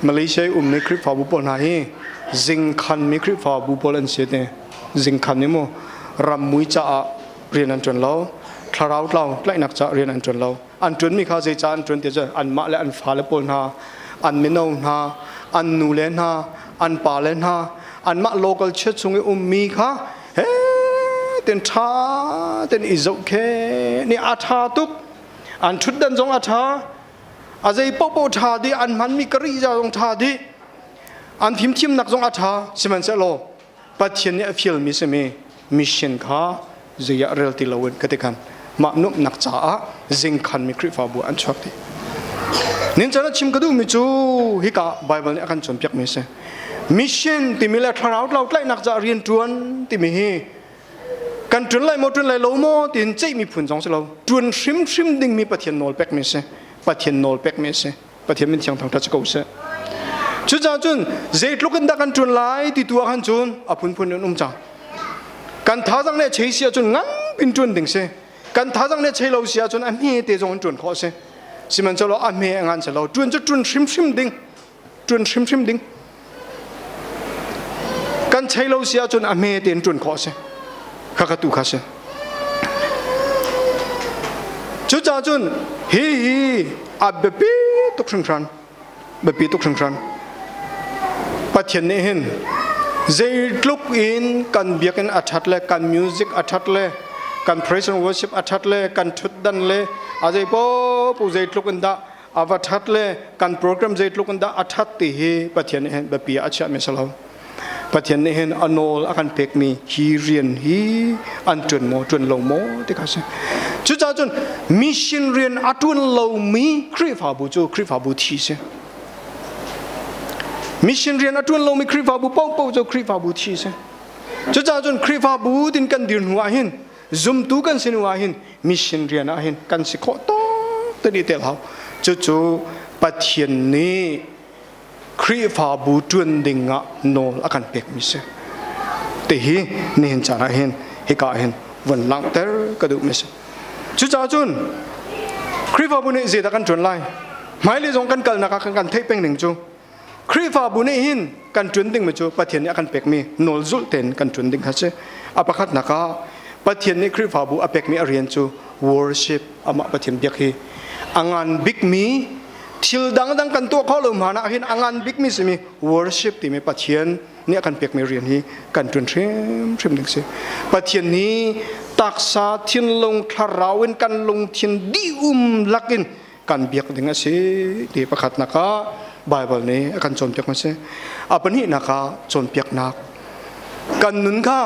Malaysia i ummi Khrihfabu pawl hna hi zingkhan mi Khrihfabu pawl an si te zingkhan mi mu ram mui caah rian an ṭuan lo thlarau tlau tlaihnak caah rian an ṭuan lo an ṭuanmi kha zei ca an ṭuan ti cu anmah le an fale pawl hna an mino hna an nu le hna an pa le hna anmah local church chung i ummi kha he ten ṭha ten i zohkhe ni a ṭha tuk an ṭhutdan zong a ṭha a zei paohpaoh ṭha dih an hmanmi ka ri za zong ṭha dih an fimthiamnak zong a ṭha sihmanhsehlaw Pathian nih a fialmi simi mission kha zei ah rel ti loin ka ti khan mah nuamhnak caah zingkhanmi Khrihfabu an chuak dih. Nin chan a chim ka duhmi cu hika Bible nih a kan cawnpiakmi a si. Mission timi le thlarau tlau tlaihnak caah rian ṭuan timi hi kan ṭuan lai maw ṭuan lai lo maw tiin ceihmi phun zong si lo. Ṭuan hrimhrim dingmi Pathian nawl pekmi a si. Pathian nawl pekmi a si. Pathian min thiang thangṭhat si ko seh. Cucaah cun zeitluk in dah kan ṭuan lai ti tu ah khan cun a phunphun in um cang. Kan thazaang nih a chei si ahcun ngan pin ṭuan ding si. Kan thazaang nih a chei lo si ahcun a hme te zong in ṭuan khawh a si. Sihmanhsehlaw a hme a ngan si lo. Ṭuan cu ṭuan hrimhrim ding. Ṭuan hrimhrim ding. Kan chei lo si ahcun a hme tein ṭuan khawh a si. Khakha tu kha si. Cucaah cun hi hi a biapi tuk hringhran. Biapi tuk hringhran. Pathian nih hin zeitluk in kan biakinn a ṭhat le kan music a ṭhat le kan praise and worship a ṭhat le kan ṭhutdan le a zei paohpaoh zeitluk in dah a va ṭhat le kan program zeitluk in dah a ṭhat ti hi Pathian nih hin biapi ah a chiahmi a si lo. Pathian nih hin a nawl a kan pekmi hi rian hi an ṭuan maw ṭuan lo maw ti kha a si. Cucaah cun mission rian a ṭuan lomi Khrihfabu cu Khrihfabu thi si. Mission rian a ṭuan lomi Khrihfabu paohpaoh cu Khrihfabu thi si. Cucaah cun Khrihfabu tin kan dir hnu ah hin zumtu kan si hnu ah hin mission rian ah hin kan si khawh tawk te nih tel hau. Cucu Pathian nih Khrihfabu ṭuan ding ah nawl a kan pekmi si. Tihi nihin caan ah hin hika ah hin von langhter ka duhmi si. Cucaah cun Khrihfabu nih zeidah kan ṭuan lai? Hmailei zong kan kalnak ah kan kan theih peng ning cu Khrihfabu nih hin kan ṭuan dingmi cu Pathian nih a kan pekmi nawl zulh tein kan ṭuan ding kha si. A pakhatnak ah Pathian nih Khrihfabu a pekmi a rian cu worship amah Pathian biak hi a ngan bikmi thil dangdang kan tuah khawh lo hmanh ah hin a ngan bikmi simi worship timi Pathian nih a kan pekmi rian hi kan ṭuan hrimhrim ding si. Pathian nih taksa thinlung thlarau in kan lungthin dih-um lakin kan biak ding a si ti pakhatnak ah Bible nih a kan cawnpiak ma si. A pahnihnak ah cawnpiaknak. Kan nun kha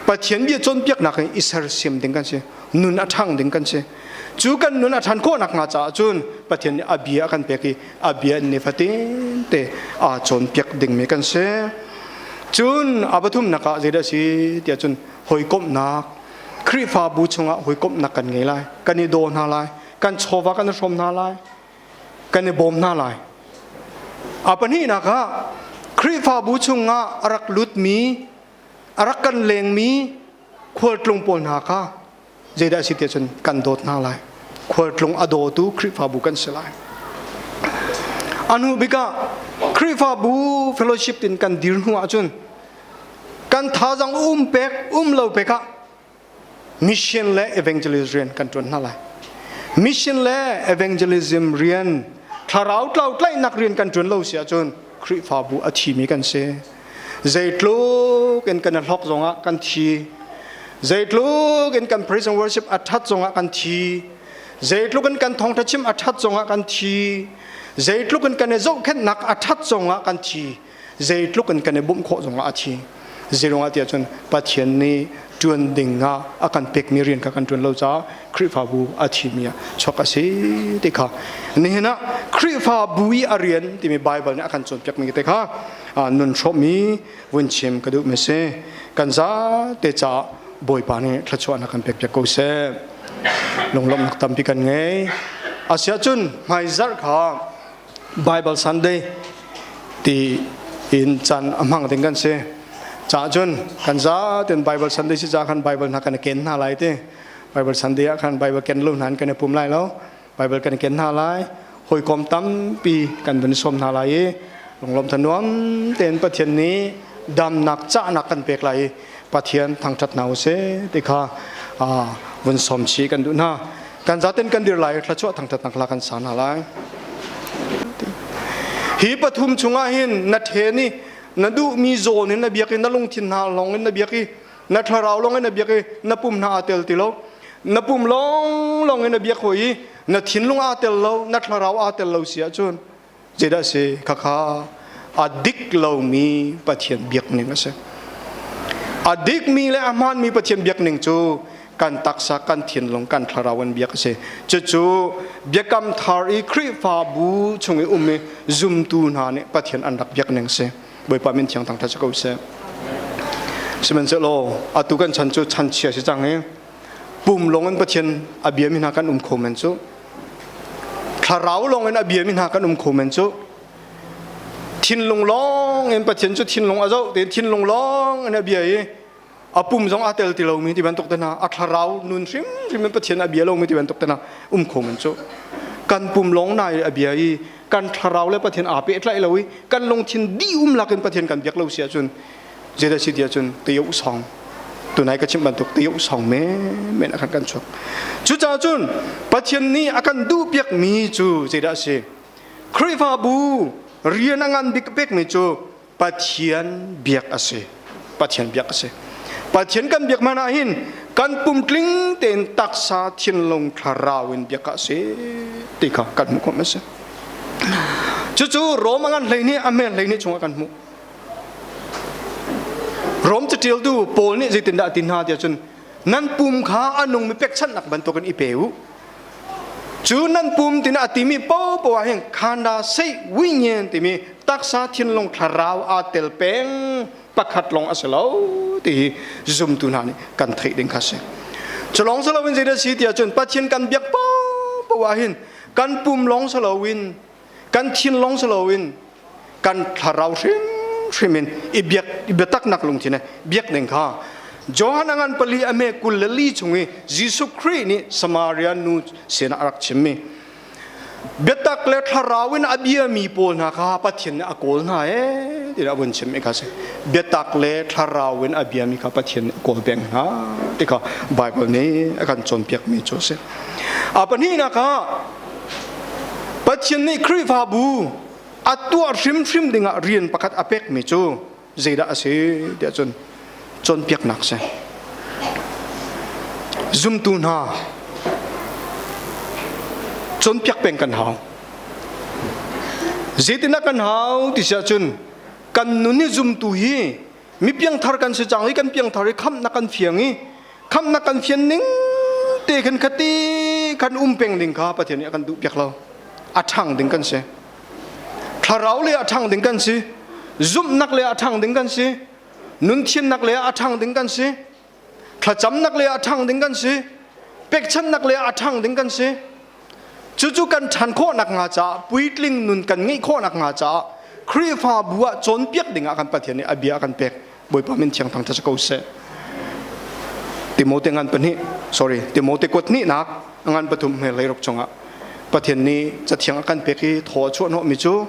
Pathian bia cawnpiaknak in i sersiam ding kan si. Nun a ṭhang ding kan si. Cu kan nun a ṭhan khawh nakhnga caah cun Pathian nih a bia a kan pek i a bia in nifatin te aa cawnpiak dingmi kan si. Cun a pathumnak ah zeidah a si tiah cun hawikomhnak. Khrihfabu chungah hawikomhnak kan ngei lai, kan i daw hna lai, kan chawva kan i hrawm hna lai, kan i bawm hna lai. A pahnihnak ah Khrihfabu chungah a rak lutmi, a rak kan lengmi khualtlung pawl hna kha zeidah a si tiah cun kan dawt hna lai. Khualtlung a dawtu Khrihfabu kan si lai. A hnu bik ah Khrihfabu fellowship tin kan dir hnu ahcun kan thazang um pek um lo pek ah mission le evangelism rian kan ṭuan hna lai. Mission le evangelism rian thlarau tlau tlaihnak rian kan ṭuan lo si ahcun Khrihfabu a thimi kan si. Zeitluk in kan i hlok zongah kan thi. Zeitluk in kan praise and worship a ṭhat zongah kan thi. Zeitluk in kan thawngṭha chim a ṭhat zongah kan thi. Zeitluk in kan i zohkhenhnak a ṭhat zongah kan thi. Zeitluk in kan i bawmh khawh zongah a thi. Zeiruangah tiah cun Pathian nih ṭuan ding ah a kan pekmi rian kha kan ṭuan lo caah Khrihfabu a thimi ah chuak a si ti kha nihin ah Khrihfabu i a rian timi Baibal nih a kan cawnpiakmi te kha nun hrawmmi vun chim ka duhmi si. Kan zate caah Bawipa nih thluachuahnak kan pekpiak ko seh. Lunglawmhnak tampi kan ngei. Asiahcun hmaizarh kha Bible Sunday ti in caan a hmang ding kan si. Ca cun kan zaten Bible Sunday si ca khan Bible hna kan i ken hna lai ti. Bible Sunday ah khan Bible ken lo hna kan i pum lai lo. Bible kan i ken hna lai. Hawikom tampi kan vun sawm hna lai i lunglawm thanuam tein Pathian nih damnak cahnak kan pek lai i Pathian thangṭhat hna usih ti kha vun sawm chih kan duh hna. Kan zaten kan dir lai thluachuah thangṭhatnak hla kan sa hna lai. Hi pathum chungah hin na then i na duhmi zawn in na biak i na lungthin hna lawng in na biak i na thlarau lawng in na biak i na pum hna aa tel ti lo. Na pum lawng lawng in na biak hawi i na thinlung aa tel lo, na thlarau aa tel lo si ahcun zeidah si khakha a dik lomi Pathian biak ning a si. A dikmi le a hmaanmi Pathian biak ning cu kan taksa, kan thinlung, kan thlarau in biak a si. Cucu biakam thar i Khrihfabu chung i um i zumtu hna nih Pathian an rak biak ning si. Bawipa min thiang thangṭhat si ko seh. Sihmanhsehlaw atu kan chan cu chan chia si cang i pum lawng in Pathian a biami hna kan um kho men cu thlarau lawng in a biami hna kan um kho men cu thinlung lawng in Pathian cu thinlung a zoh tein thinlung lawng in a bia i a pum zong aa tel ti lomi ti bantuk te hna a thlarau nun hrimhrim in Pathian a bia lomi ti bantuk te hna um kho men cu kan pum lawng na i a bia i kan thlarau le Pathian aa pehtlaih lo i kan lungthin dih um lakin Pathian kan biak lo si ahcun zeidah si ti ahcun tio song tunai ka chimh bantuk tio song men a kan kan chuak cucaah cun Pathian nih a kan duh piakmi cu zeidah a si Khrihfabu rian a ngan bik pekmi cu Pathian biak a si Pathian biak a si Pathian kan biak hmanh ah hin kan pum tling tein taksa thinlung thlarau in biak a si ti kha kan hmuh khawh a si cucu Rom a ngan hlei nih a hmel hlei nih chungah kan hmuh Rom catialtu Paul nih zeitindah a ti hna tiah cun nan pum kha a nungmi pekchanhnak bantukin i pe u. Cu nan pum tina a timi popoh ah hin khanda sei winyen timi taksa thinlung thlarau aa tel peng pakhat lawng a si lo ti hi zumtu hna nih kan theih ding kha si. Cu lawng si loin zeidah si tiah cun Pathian kan biak popoh ah hin kan pum lawng si loin kan thinlung si loin kan thlarau hrimhrim in i biak i biataknak lungthin he biak ding kha Johan a ngan pali a me 24 chung i Jesuh Khrih nih Samaria nu sinah a rak chimmi biatak le thlarau in a biami pawl hna kha Pathian nih a kawl hna ee ti a vun chim i kha si biatak le thlarau in a biami kha Pathian nih a kawl peng hna ti kha Bible nih a kan cawnpiakmi cu a si a pahnihnak ah Pathian nih Khrihfabu a tuah hrimhrim dingah rian pakhat a pekmi cu zeidah a si tiah cun cawnpiaknak si. Zumtu hna cawnpiak peng kan hau. Zeitindah kan hau ti siah cun kan nun hi zumtu hi mi piangthar kan si cang i kan piangthar i khamhnak kan fiang i khamhnak kan fian ning te khan khati kan um peng ding kha Pathian nih a kan duh piak lo a ṭhang ding kan si thlarau le a ṭhang ding kan si zumhnak le a ṭhang ding kan si nunthiannak le a ṭhang ding kan si. Thlacamnak lei ah ṭhang ding kan si. Pekchanhnak lei ah ṭhang ding kan si. Cucu kan ṭhan khawhnak hnga caah puitling nun kan ngeih khawhnak hnga caah Khrihfabu ah cawnpiak ding ah kan Pathian nih a bia a kan pek. Bawipa min thiang thangṭhat si ko seh. Timote ngan pahnih, sorry, Timote kuat hnihnak ngan pathum hme leiruk chungah Pathian nih cathiang a kan pek i thaw a chuah hnawhmi cu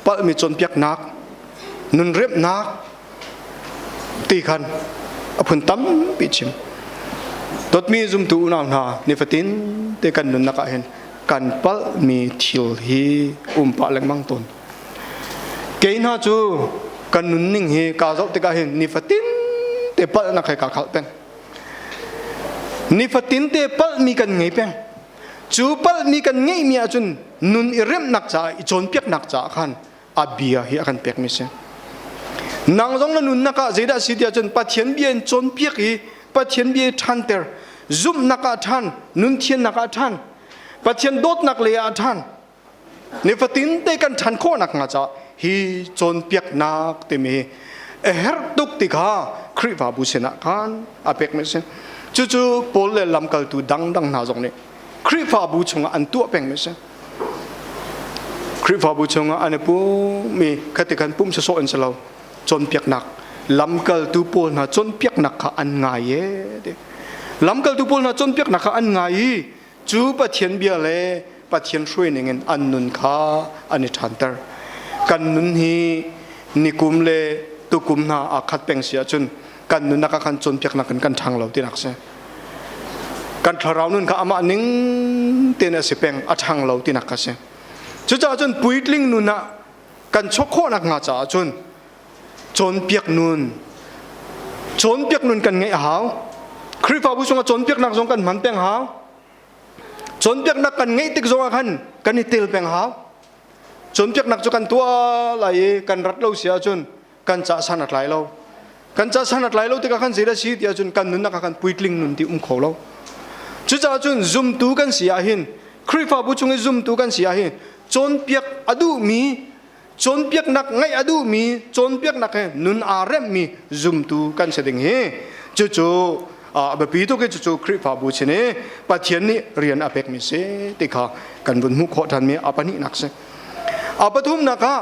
palhmi cawnpiaknak, nun remhnak ti khan a phun tampi chim. Dawtmi zumtu unau hna, nifatin te kan nunnak ah hin kan palhmi thil hi um pah lengmang tawn. Kei hna cu kan nunning hi kaa zoh tikah hin nifatin te palhnak he kaa khalh peng. Nifatin te palhmi kan ngei peng. Cu palhmi kan ngeihmi ahcun nun i remhnak caah i cawnpiaknak caah khan a bia hi a kan pekmi si. Nang zong na nunnak ah zeidah si tiah cun Pathian bia in cawnpiak i Pathian bia i ṭhanter, zumhnak ah ṭhan, nun thiannak ah ṭhan, Pathian dawtnak lei ah ṭhan. Nifatin te kan ṭhan khawh nakhnga caah hi cawnpiaknak timi hi a herh tuk ti kha Khrihfabu sinah khan a pekmi a si. Cucu Paul le lamkaltu dangdang hna zong nih Khrihfabu chungah an tuah pengmi a si. Khrihfabu chungah an i pummi khati khan pumh sawsawh in si lo cawnpiaknak lamkaltu pawl hna cawnpiaknak kha an ngai e ti. Lamkaltu pawl hna cawnpiaknak kha an ngai i Cu Pathian bia le Pathian hruai ningin an nun kha an i ṭhanter. Kan nun hi nikum le tukum hna aa khat peng si ahcun kan nunnak ah khan cawnpiaknak in kan ṭhang lo tinak si. Kan thlarau nun kha amah ning tein a si peng, a ṭhang lo tinak kha si. Cucaah cun puitling nun ah kan chawk khawhnak hnga caah cun cawnpiak nun cawnpiak nun kan ngeih a hau Khrihfabu chungah cawnpiaknak zong kan hman peng hau cawnpiaknak kan ngeih tik zongah khan kan i tel peng hau cawnpiaknak cu kan tuah lai i kan rat lo si ahcun kan ca san a tlai lo kan ca san a tlai lo tikah khan zeidah si ti ahcun kan nunnak ah khan puitling nun ti um kho lo cucaah cun zumtu kan si ahhin Khrihfabu chung i zumtu kan si ahhin cawnpiak a duhmi cawnpiaknak ngaih a duhmi cawnpiaknak he nun aa remmi zumtu kan si ding hi cucu a biapi tuk i cucu Khrihfabu sin i Pathian nih rian a pekmi si ti kha kan vun hmuh khawh ṭhanmi a pahnihnak si. A pathumnak ah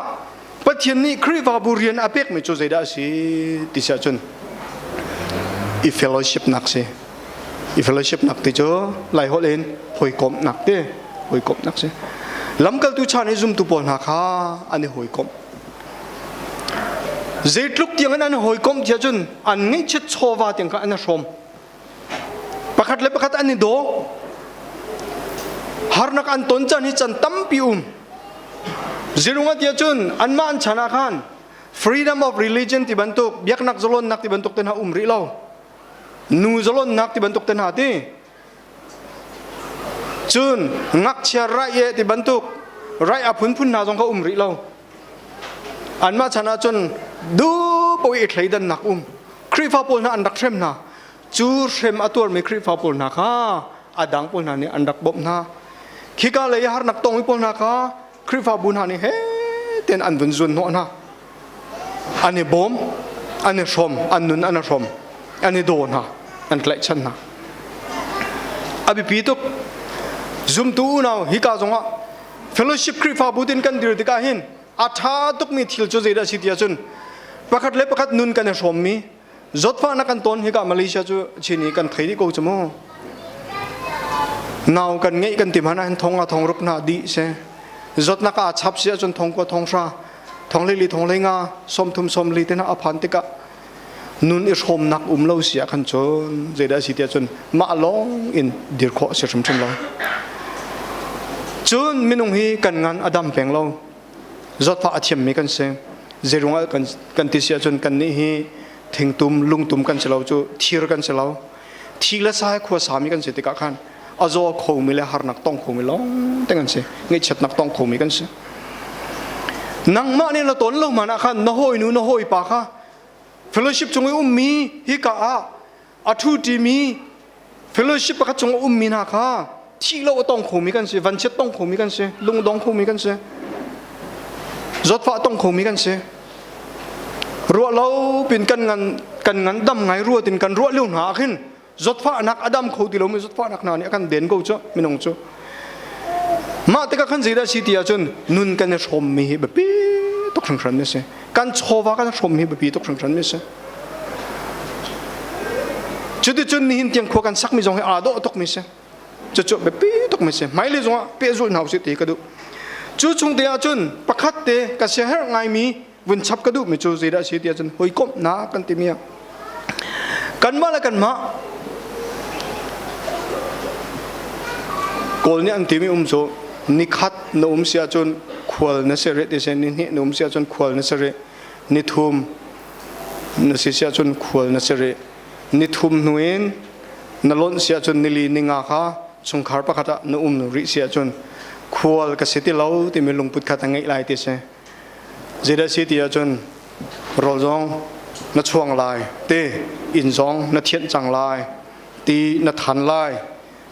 Pathian nih Khrihfabu rian a pekmi cu zeidah a si ti si ahcun i fellowship nak si. I fellowship nak ti cu Laiholh in hawikomhnak ti hawikomhnak si. Lamkaltu chan i zumtu pawl hna kha an i hawikomh. Zeitluk tiang in an i hawikomh tiah cun an ngeihchiat chawva tiang kha an i hrawm. Pakhat le pakhat an i daw. Harnak an ton caan hi can tampi um. Zirung tiah cun anmah an chan ah khan freedom of religion ti bantuk biaknak zalonnak ti bantuk te hna um rih lo. Nu zalonnak ti bantuk te hna ti. Cun ngakchia raih e ti bantuk raih a phunphun hna zong kha um rih lo. Anmah chan ah cun duh i thleidannak um. Khrihfa pawl hna an rak hrem hna. Cu hrem a tuarmi Khrihfa pawl hna kha a dang pawl hna nih an rak bawmh hna. Khika lei harnak tongmi pawl hna kha Khrihfabu hna nih he ten an vun zun hnawh hna. An i bawm, an i hrawm, an nun an i hrawm, an i daw hna, an tlaihchan hna. A biapi tuk. Zumtu unau hika zongah fellowship Khrihfabu tin kan dir tikah hin a ṭha tukmi thil cu zeidah a si ti ahcun pakhat le pakhat nun kan i hrawmmi zawtfahnak kan tawn hika Malaysia cu chin i kan thei dih ko cu mu nau kan ngeih kan ti hmanh ahhin thong nga thong ruk hna dih si zawtnak ah chap si ahcun thong kua thong hra thong li li thong lei nga sawmthum sawmli te hna a phan tikah nun i hrawmnak um lo si ah khan cun zeidah si tiah cun mah lawng in dir khawh a si hrimhrim lo cun minung hi kan ngan a dam peng lo zawtfah a thiammi kan si zeirung ah kan kan ti si ahcun kan nih hi thingtum lungtum kan si lo cu thir kan si lo thi le sai khua sami kan si tikah khan a zaw khomi le harnak tong khomi lawng te kan si ngaihchiatnak tong khomi kan si nangmah nih na ton lo man ah khan na hawi nu na hawi pa kha fellowship chung i ummi hika ah a ṭhu ṭimi fellowship pakhat chung a ummi hna kha thih lo a tong khomi kan si vanchiat tong khomi kan si lungdong khomi kan si zawtfah tong khomi kan si ruah lo pin kan ngan kan ngan dam ngai ruat in kan ruah lio hna ah khin. Zawtfahnak a dam kho ti lomi zawtfahnak hna nih a kan den ko cu minung cu. Mah tikah khan zeidah si ti ahcun nun kan i hrawmmi hi biapi tuk hringhran a si. Kan chawva kan hrawmmi hi biapi tuk hringhran a si. Cuticun nihin tiang khua kan sakmi zong hi aa dawh tukmi si. Cucu biapi tukmi si. Hmailei zongah pehzulh hna usih ti ka duh. Cu chung te ahcun pakhat te ka siaherh ngaimi vun chap ka duhmi cu zeidah a si ti ahcun hawikomhnak kan timi ah kanmah le kanmah Kawl nih an timi um cu nikhat na um si ahcun khual na si rih ti si nihnih na um si ahcun khual na si rih nithum na si si ahcun khual na si rih nithum hnu in na lonh si ahcun nili ninga kha chungkhar pakhat ah na um rih si ahcun khual ka si ti lo timi lungput kha na ngeih lai ti si. Zeidah si ti ahcun rawl zong na chuang lai ti inn zong na thianh cang lai ti na than lai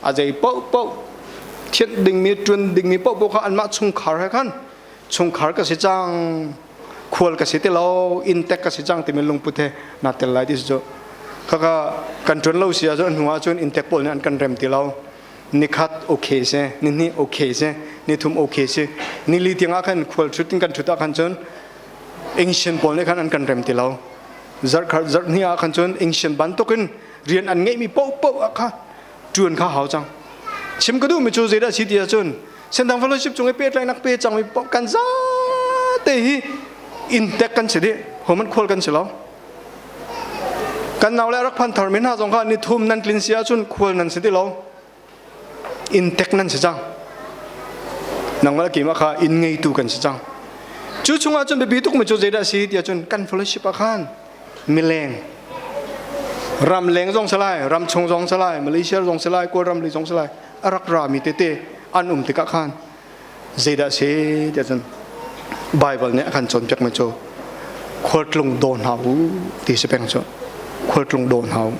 a zei paohpaoh thianh dingmi ṭuan dingmi paohpaoh kha anmah chungkhar he khan chungkhar ka si cang khual ka si ti lo inntek ka si cang timi lungput he naa tel lai ti si cu khaka kan ṭuan lo si ahcun hnu ahcun inntek pawl nih an kan rem ti lo nikhat okay si nihnih okay si nithum okay si nili tiangah khan khual ṭhut in kan ṭhut ah khan cun Engsian pawl nih khan an kan rem ti lo zarhkhat zarhhnih ah khan cun Engsian bantukin rian an ngeihmi paohpaoh ah kha ṭuan kha hau cang chim ka duhmi cu zeidah si ti ahcun Senthang Fellowship cung i pehtlaihnak pe cangmi paoh kan zate hi inntek kan si dih homan khual kan si lo Kan nau le rak phan tharmi hna zong kha nithum nan tlin si ahcun khual nan si ti lo. Inntek nan si cang. Nangmah le keimah kha inn ngeitu kan si cang. Cu chungah cun biapi tukmi cu zeidah a si ti ahcun kan fellowship ah khan mileng ram leng zong si lai, ram chung zong si lai, Malaysia zong si lai, Kawlram lei zong si lai, a rak rami tete an um tikah khan Zeidah a si tiah cun Baibal nih a kan cawnpiakmi cu khualtlung daw hna u ti si peng cu khualtlung daw hna u.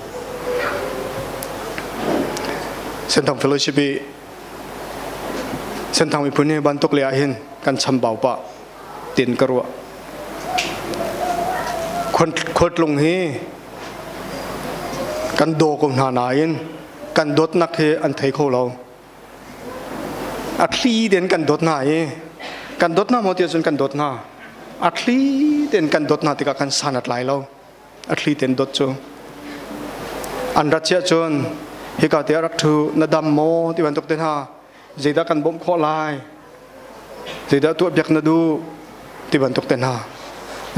Senthang Fellowship i Senthang miphun hi bantuk le ah hin kan chambau pah tin ka ruah. Khualtlung hi kan daw ko hna nain kan dawtnak hi an thei kho lo. A thli tein kan dawt hna i kan dawt hna maw ti ahcun kan dawt hna. A thli tein kan dawt hna tikah khan san a tlai lo. A thli tein dawt cu. An rat cia cun hika te ah rak ṭhu na dam maw ti bantuk te hna zeidah kan bawmh khawh lai zeidah tuah piak na duh ti bantuk te hna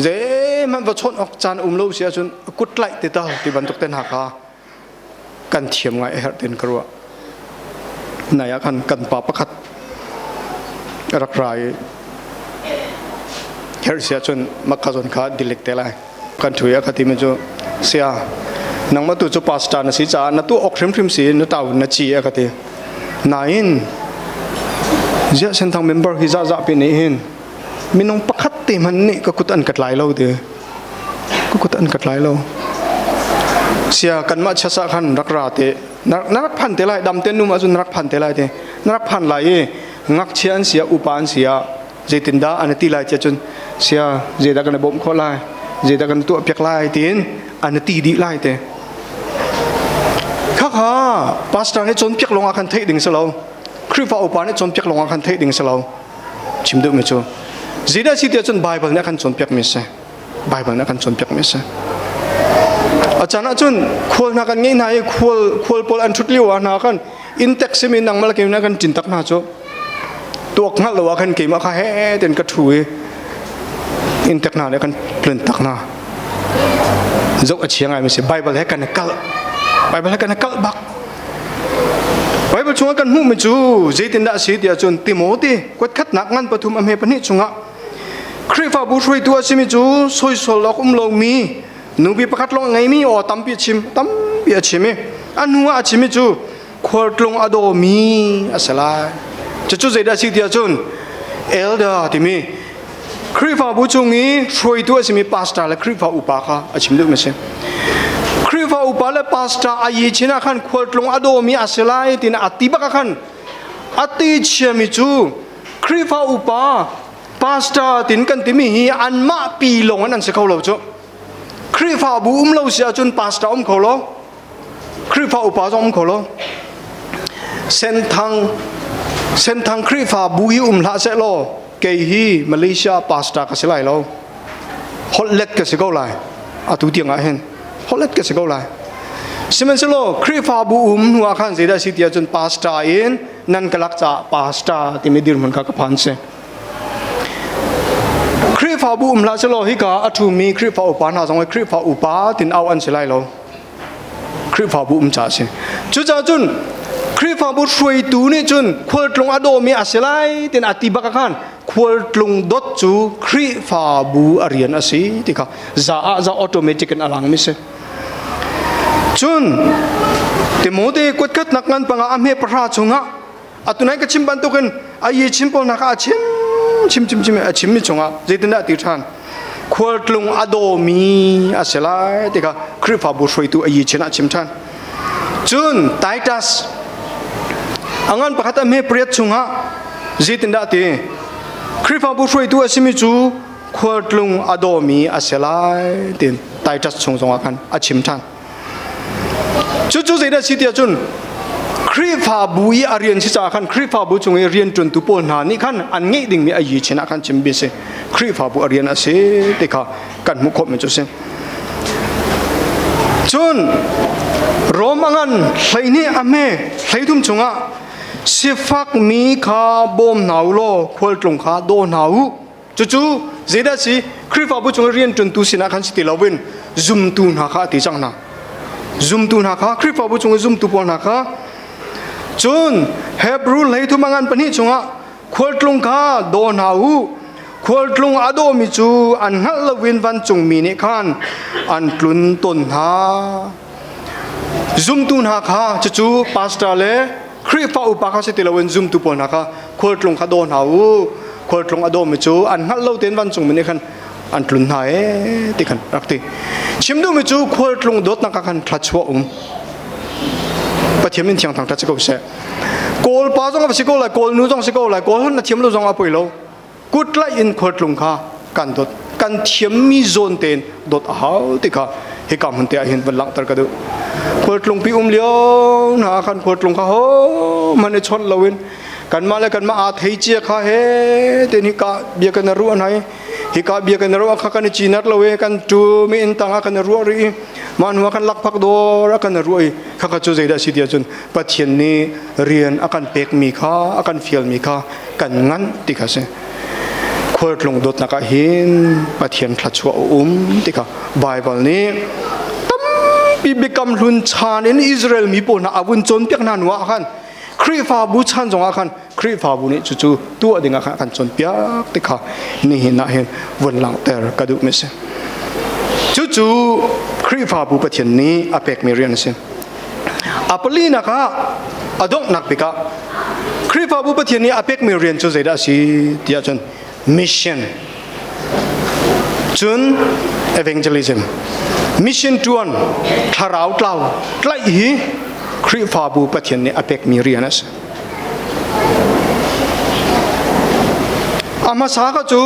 zeihmanh va chawnh awk caan um lo si ahcun kut tlaih te tal ti bantuk te hna kha kan thiam ngai a herh tin ka ruah. Nai ah khan kan pa pakhat rak ra i herh sia cun makka zawn kha dilik te lai. Kan thu ya khati mi cu sia nangmah tu cu pastor na si caah na tu ok hrimhrim si na tau na chi a ka ti. Nain ziah senthang member hi za za pi nih hin minung pakhat te hmanh nih ka kut an ka tlai lo ti ka kut an ka tlai lo sia kanmah chasa khan rak ra te na rak phan te lai dam te num ahcun na rak phan te lai te na rak phan lai i ngakchia an sia upa an sia zeitindah an ti lai tia cun sia zeidah kan bawmh khawh lai zeidah kan tuah piak lai tiin an ti dih lai te khakha pastor nih cawnpiak lawng ah khan theih ding si lo Khrihfa upa nih cawnpiak lawng ah khan theih ding si lo chim duhmi cu zeidah si tiah cun Bible nih a kan cawnpiakmi si Bible nih a kan cawnpiakmi si a caan ahcun khual hna kan ngeih hna i khual khual pawl an ṭhut lio ah hna khan inn tek simi nangmah le keimah kan ṭin tak hna cu tuak hngalh lo ah khan keimah kha he ten ka ṭhu i inn tek hna nih kan tlun tak hna zoh a chia ngaimi si Bible he kan i kalh Bible he kan i kalh bak Baibal chungah kan hmuhmi cu zeitindah a si tiah cun Timote kuatkhatnak ngan pathum a hme pahnih chungah Khrihfabu hruaitu a simi cu soisol awk um lomi nupi pakhat lawng ngeimi aw tampi a chim tampi a chim i a hnu ah a chimi cu khualtlung a dawmi a si lai. Cucu zeidah a si tiah cun elder timi Khrihfabu chung i hruaitu a simi pastor le Khrihfa upa kha a chim duhmi a si. Khrihfa upa le pastor a yi chin ah khan khualtlung a dawmi a si lai tiin a ti bak ah khan a ti chiami cu Khrihfa upa pastor tin kan timi hi anmah pi lawng in an si kho lo cu. Khrihfabu um lo si ahcun pastor um kho lo. Khrihfa upa zong um kho lo. Senthang Senthang Khrihfa bu hi um hlah seh law kei hi Malaysia pastor ka si lai lo. Holh let ka si ko lai. Atu tiang ah hin holh let ka si ko lai. Sihmanhsehlaw Khrihfabu um hnu ah khan zeidah si ti ahcun pastor in nan ka lak caah pastor timi dirhmun kha ka phan si. Khrihfabu um hlah selaw hika a ṭhumi Khrihfa upa hna zong hi Khrihfa upa tin au an si lai lo. Khrihfabu um caah a si. Cucaah cun Khrihfabu hruaitu nih cun khualtlung a dawmi a si lai tin a ti bak ah khan khualtlung dot cu Khrihfabu a rian a si ti kha za ah za automatic in a langmi si. Cun Timote kuatkhatnak ngan panga a hme pahra chungah atu nai ka chim bantukin a yi chim pawl hna kha a chim chim chim chim a chimmi chungah zeitindah ti ṭhan khualtlung a dawmi a si lai ti kha Khrihfabu hruaitu a yi chin ah chim ṭhan cun Titus a ngan pakhat a hme pariat chungah zeitindah ti Khrihfabu hruaitu a simi cu khualtlung a dawmi a si lai tiin Titus chung zongah khan a chim ṭhan Cucu zeidah si tiah cun Khrihfabu i a rian si caah khan Khrihfabu chung i rianṭuantu pawl hna nih khan an ngeih dingmi a yi chin ah khan chimmi a si. Khrihfabu a rian a si ti kha kan hmuh khawhmi cu a si. Cun Rom a ngan 12 a hme 33 chungah sifakmi kha bawm hna u law khualtlung kha daw hna u. Cucu zeidah si Khrihfabu chung i rianṭuantu sinah khan si ti loin zumtu hna kha a ti cang hna. Zumtu hna kha Khrihfabu chung i zumtu pawl hna kha cun Hebrew 33 a ngan pahnih chungah khualtlung kha daw hna u khualtlung a dawmi cu an hngalh loin vancungmi nih khan an tlun tawn hna. Zumtu hna kha cucu pastor le Khrihfa upa kha si ti loin zumtu pawl hna kha khualtlung kha daw hna u khualtlung a dawmi cu an hngalh lo tein vancungmi nih khan an tlun hna ee ti khan rak ti chim duhmi cu khualtlung dawtnak ah khan thluachuah um Pathian min thiang thangṭhat si ko seh Kawl pa zong a si ko lai Kawl nu zong si ko lai Kawl holh na thiam lo zong a poi lo kut tlaih in khualtlung kha kan dawt kan thiammi zawn tein dawt a hau ti kha hika hmun te ah hin van langhter ka duh khualtlung pi um lio hna khan khualtlung kha ho man i chawnh loin kanmah le kanmah aa thei cia kha he ten hika bia kan ruah hna i hika bia kan ruah kha kan i cinat lo i kan tu mi in tang ah kan ruah rih i mah hnu ah kan lakphak dawr a kan ruah i khakha cu zeidah si ti ahcun Pathian nih rian a kan pekmi kha a kan fialmi kha kan nganh ti kha si khualtlung dawtnak ah hin Pathian thluachuah a um ti kha Baibal nih tampi biakam hlun chan in Israel mi pawl hna a vun cawnpiak hna hnu ah khan Khrihfabu chan zongah khan Khrihfabu nih cucu tuah ding ah khan a kan cawnpiak ti kha nihin ah hin vun langhter ka duh mi si. Cucu Khrihfabu Pathian nih a pekmi rian a si. A palinak ah a donghnak bik ah Khrihfabu Pathian nih a pekmi rian cu zeidah a si ti ahcun mission cun evangelism mission tuan thlarau tlau tlaih hi Khrihfabu Pathian nih a pekmi rian a si. A hmasa kha cu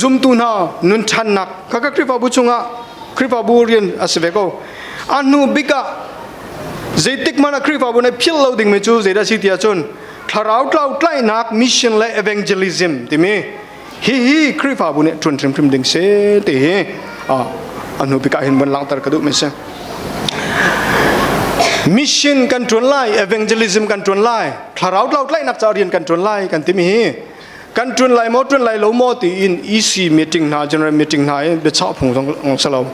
zumtu hna nun ṭhannak kha ka Khrihfabu chungah Khrihfabu rian a si ve ko. A hnu bik ah zeitik hmanh ah Khrihfabu nih philh lo dingmi cu zeidah a si ti ahcun thlarau tlau tlaihnak mission le evangelism timi hihi Khrihfabu nih ṭuan hrimhrim ding si ti hi a hnu bik ah hin von langhter ka duhmi si. Mission kan ṭuan lai, evangelism kan ṭuan lai, thlarau tlau tlaihnak ca rian kan ṭuan lai kan timi hi kan ṭuan lai maw ṭuan lai lo maw tiin EC meeting hna general meeting hna i biachah phung zong si lo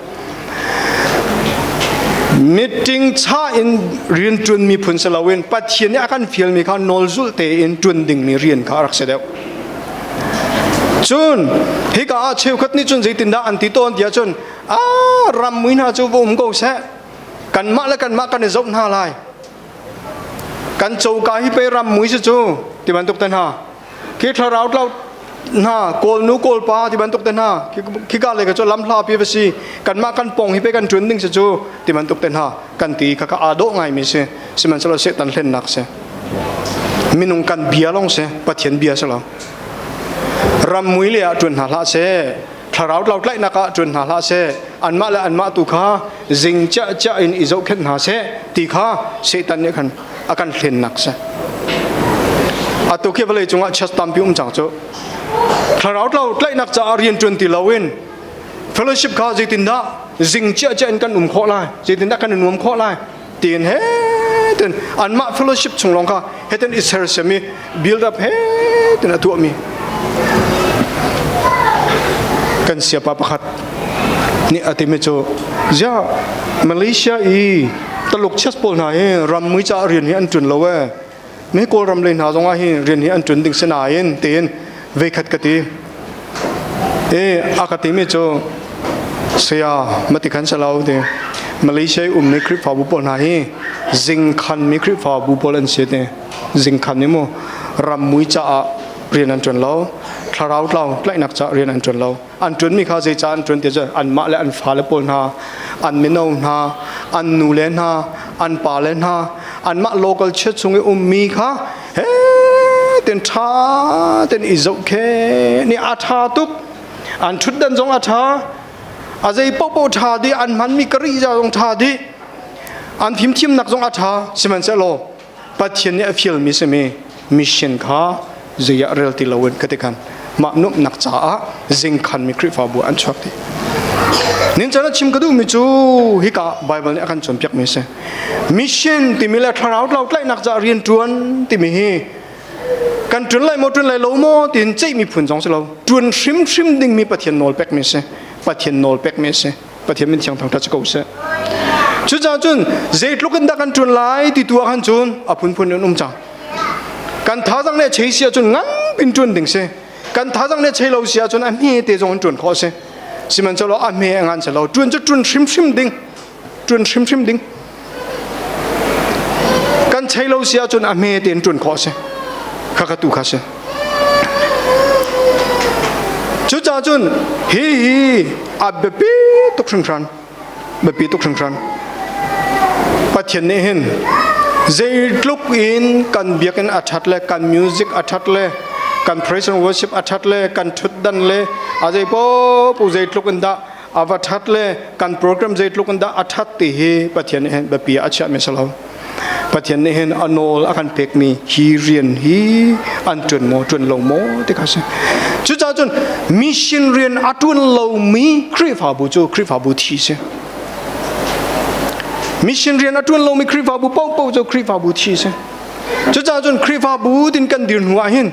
meeting cha in rian ṭuan mi phun si loin Pathian nih a kan fialmi kha nawlzulh tein ṭuan dingmi rian kha a rak si deuh cun hika ah cheukhat nih cun zeitindah an ti tawn tiah cun a ram mui hna cu va um ko seh kanmah le kanmah kan i zoh hna lai kan coka hi pei ram mui si cu ti bantuk te hna khi thlarau tlau hna kawl nu kawl pa ti bantuk te hna khika le ka cu lam hla pi va si kanmah kan pong hi pe kan ṭun ding si cu ti bantuk te hna kan ti kha ka aa dawh ngai mi si sihmanhsehlaw Satan hlennak si minung kan bia long si Pathian bia si lo ram mui le ah ṭuan hna hlah seh. Thlarau tlau tlaihnak ah ṭuan hna hlah seh, anmah le anmah tu kha zing ciah ciah in i zohkhenh hna seh ti kha Satan nih khan a kan hlennak si. Atu khi vawlei cungah church tampi um cang cu. Thlarau tlau tlaihnak caah rian ṭuan ti loin fellowship kha zeitindah zing ciah ciah in kan um khawh lai, zeitindah kan i nuam khawh lai tiin he tin anmah fellowship chung lawng kha heten i sersiam i build up he tin a tuahmi kan siapa pakhat nih a timi cu zia Malaysia i Taluk chess pawl hna hi ram mui ca rian hi an ṭun lo e me Kawlram lei hna zongah hi rian hi an ṭun ding si nain tiin veikhat ka ti e a ka timi cu saya mati khan salo ti Malaysia i ummi Khrihfabu pawl hna hi zingkhan mi Khrihfabu pawl an si te zingkhan mi mu ram mui caah rian an ṭuan lo thlarau tlau tlaihnak caah rian an ṭuan lo an ṭuanmi kha zeicah an ṭuan ti cu anmah le an fale pawl hna an mino hna an nule hna an pale hna anmah local church chung i ummi kha he ten ṭha ten i zohkhe ni a ṭha tuk an ṭhutdan zong a ṭha a zei paohpaoh ṭha dih an hmanmi kari za zong ṭha dih an fimthiamnak zong a ṭha sihmanhsehlaw Pathian nih a fialmi simi mission kha zei ah rel ti loin ka ti khan mah nuamhnak caah zingkhanmi Khrihfabu an chuak dih. Nin chan a chim ka duhmi cu hika Bible nih a kan cawnpiakmi a si. Mission timi le thlarau tlau tlaihnak caah rian ṭuan timi hi kan ṭuan lai maw ṭuan lai lo maw tiin ceihmi phun zong si lo. Ṭuan hrimhrim dingmi Pathian nawl pekmi a si. Pathian nawl pekmi a si. Pathian min thiang thangṭhat si ko seh. Cucaah cun zeitluk in dah kan ṭuan lai ti tu ah khan cun a phunphun in um cang. Kan thazang nih a chei si ahcun nganpin ṭuan ding si. Kan thazang nih a chei lo si ahcun a hme te zong in ṭuan khawh a si. Sihmanhsehlaw a hme a ngan si lo. Ṭuan cu ṭuan hrimhrim ding. Ṭuan hrimhrim ding. Kan chei lo si ahcun a hme te in ṭuan khawh a si. Khakha tu kha si. Cucaah cun hi hi a biapi tuk hringhran. Biapi tuk hringhran. Pathian nih hin zeitluk in kan biakinn a ṭhat le kan music a ṭhat le kan praise and worship a ṭhat le kan ṭhutdan le a zei paohpaoh zeitluk in dah a va ṭhat le kan program zeitluk in dah a ṭhat ti hi Pathian nih hin biapi ah a chiahmi a si lo. Pathian nih hin a nawl a kan pekmi hi rian hi an ṭuan maw ṭuan lo maw ti kha a si. Cucaah cun mission rian a ṭuan lomi Khrihfabu cu Khrihfabu thi si. Mission rian a ṭuan lomi Khrihfabu paohpaoh cu Khrihfabu thi si. Cucaah cun Khrihfabu tin kan dir hnu ah hin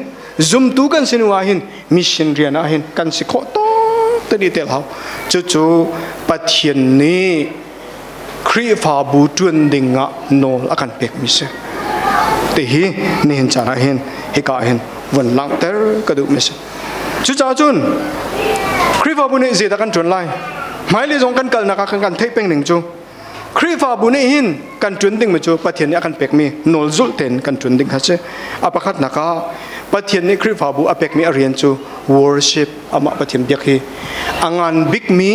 zumtu kan si hnu ah hin mission rian ah hin kan si khawh tawk te tel hau. Cucu Pathian nih Khrihfabu ṭuan ding ah nawl a kan pekmi si. Tihi nihin caan ah hin hika ah hin von langhter ka duhmi si. Cucaah cun Khrihfabu nih zeidah kan ṭuan lai? Hmailei zong kan kalnak ah kan kan theih peng ning cu Khrihfabu nih hin kan ṭuan dingmi cu Pathian nih a kan pekmi nawl zulh tein kan ṭuan ding kha si. A pakhatnak ah Pathian nih Khrihfabu a pekmi a rian cu worship amah Pathian biak hi a ngan bikmi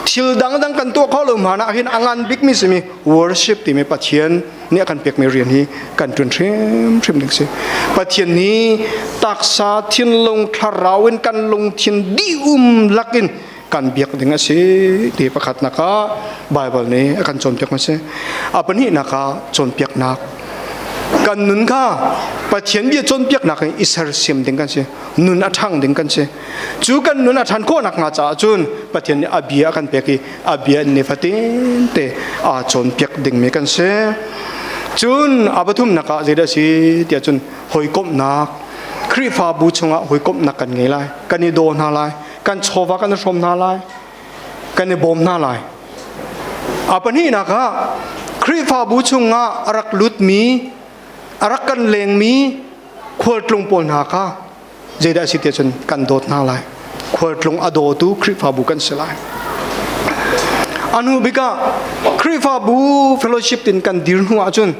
thil dangdang kan tuah khawh lo hmanh ah hin a ngan bikmi simi worship timi Pathian nih a kan pekmi rian hi kan ṭuan hrimhrim ding si. Pathian nih taksa thinlung thlarau in kan lungthin dih-um lakin kan biak ding a si ti pakhatnak ah Bible nih a kan cawnpiak a si. A pahnihnak ah cawnpiaknak kan nun kha Pathian bia cawnpiaknak in i sersiam ding kan si. Nun a ṭhang ding kan si. Cu kan nun a ṭhan khawh nakhnga caah cun Pathian nih a bia a kan pek i a bia in nifatin te aa cawnpiak dingmi kan si. Cun a pathumnak ah zeidah a si tiah cun hawikomhnak Khrihfabu chungah hawikomhnak kan ngei lai, kan i daw hna lai, kan chawva kan i hrawm hna lai, kan i bawm hna lai. A pahnihnak ah Khrihfabu chungah a rak lutmi, a rak kan lengmi khualtlung pawl hna kha zeidah a si tiah cun kan dawt hna lai. Khualtlung a dawtu Khrihfabu kan si lai. A hnu bik ah Khrihfabu fellowship tin kan dir hnu ahcun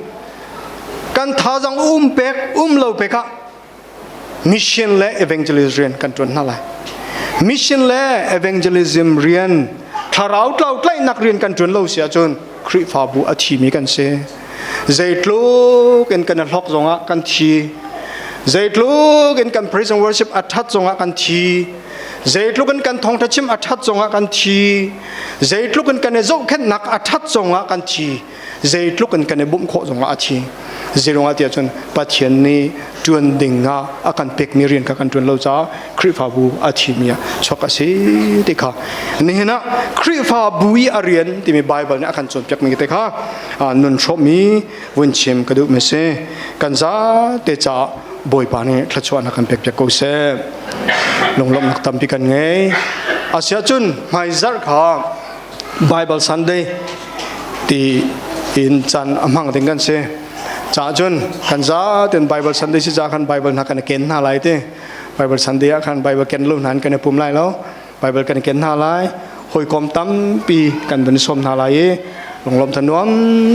kan thazang um pek um lo pek ah mission le evangelism rian kan ṭuan hna lai. Mission le evangelism rian thlarau tlau tlaihnak rian kan ṭuan lo si ahcun Khrihfabu a thimi kan si. Zeitluk in kan i hlok zongah kan thi. Zeitluk in kan praise and worship a ṭhat zongah kan thi. Zeitluk in kan thawngṭha chim a ṭhat zongah kan thi. Zeitluk in kan i zohkhenhnak a ṭhat zongah kan thi. Zeitluk in kan i bawmh khawh zongah a thi. Zeiruangah tiah cun Pathian nih ṭuan ding ah a kan pekmi rian kha kan ṭuan lo caah Khrihfabu a thimi ah chuak a si ti kha nihin ah Khrihfabu i a rian timi Bible nih a kan cawnpiakmi te kha nun hrawmmi vun chim ka duhmi si. Kan zate caah Bawipa nih thluachuahnak kan pekpiak ko seh. Lunglawmhnak tampi kan ngei. Asiahcun hmaizarh kha Bible Sunday ti in caan a hmang ding kan si. Caah cun kan zaten Bible Sunday si ca khan Bible hna kan ken hna lai ti. Bible Sunday ah khan Bible ken lo hna kan i pum lai lo. Bible kan ken hna lai. Hawikom tampi kan vun sawm hna lai i lunglawm thanuam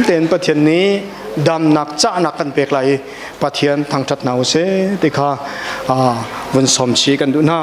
tein Pathian nih damnak cahnak kan pek lai i Pathian thangṭhat hna usih ti kha vun sawm chih kan duh hna.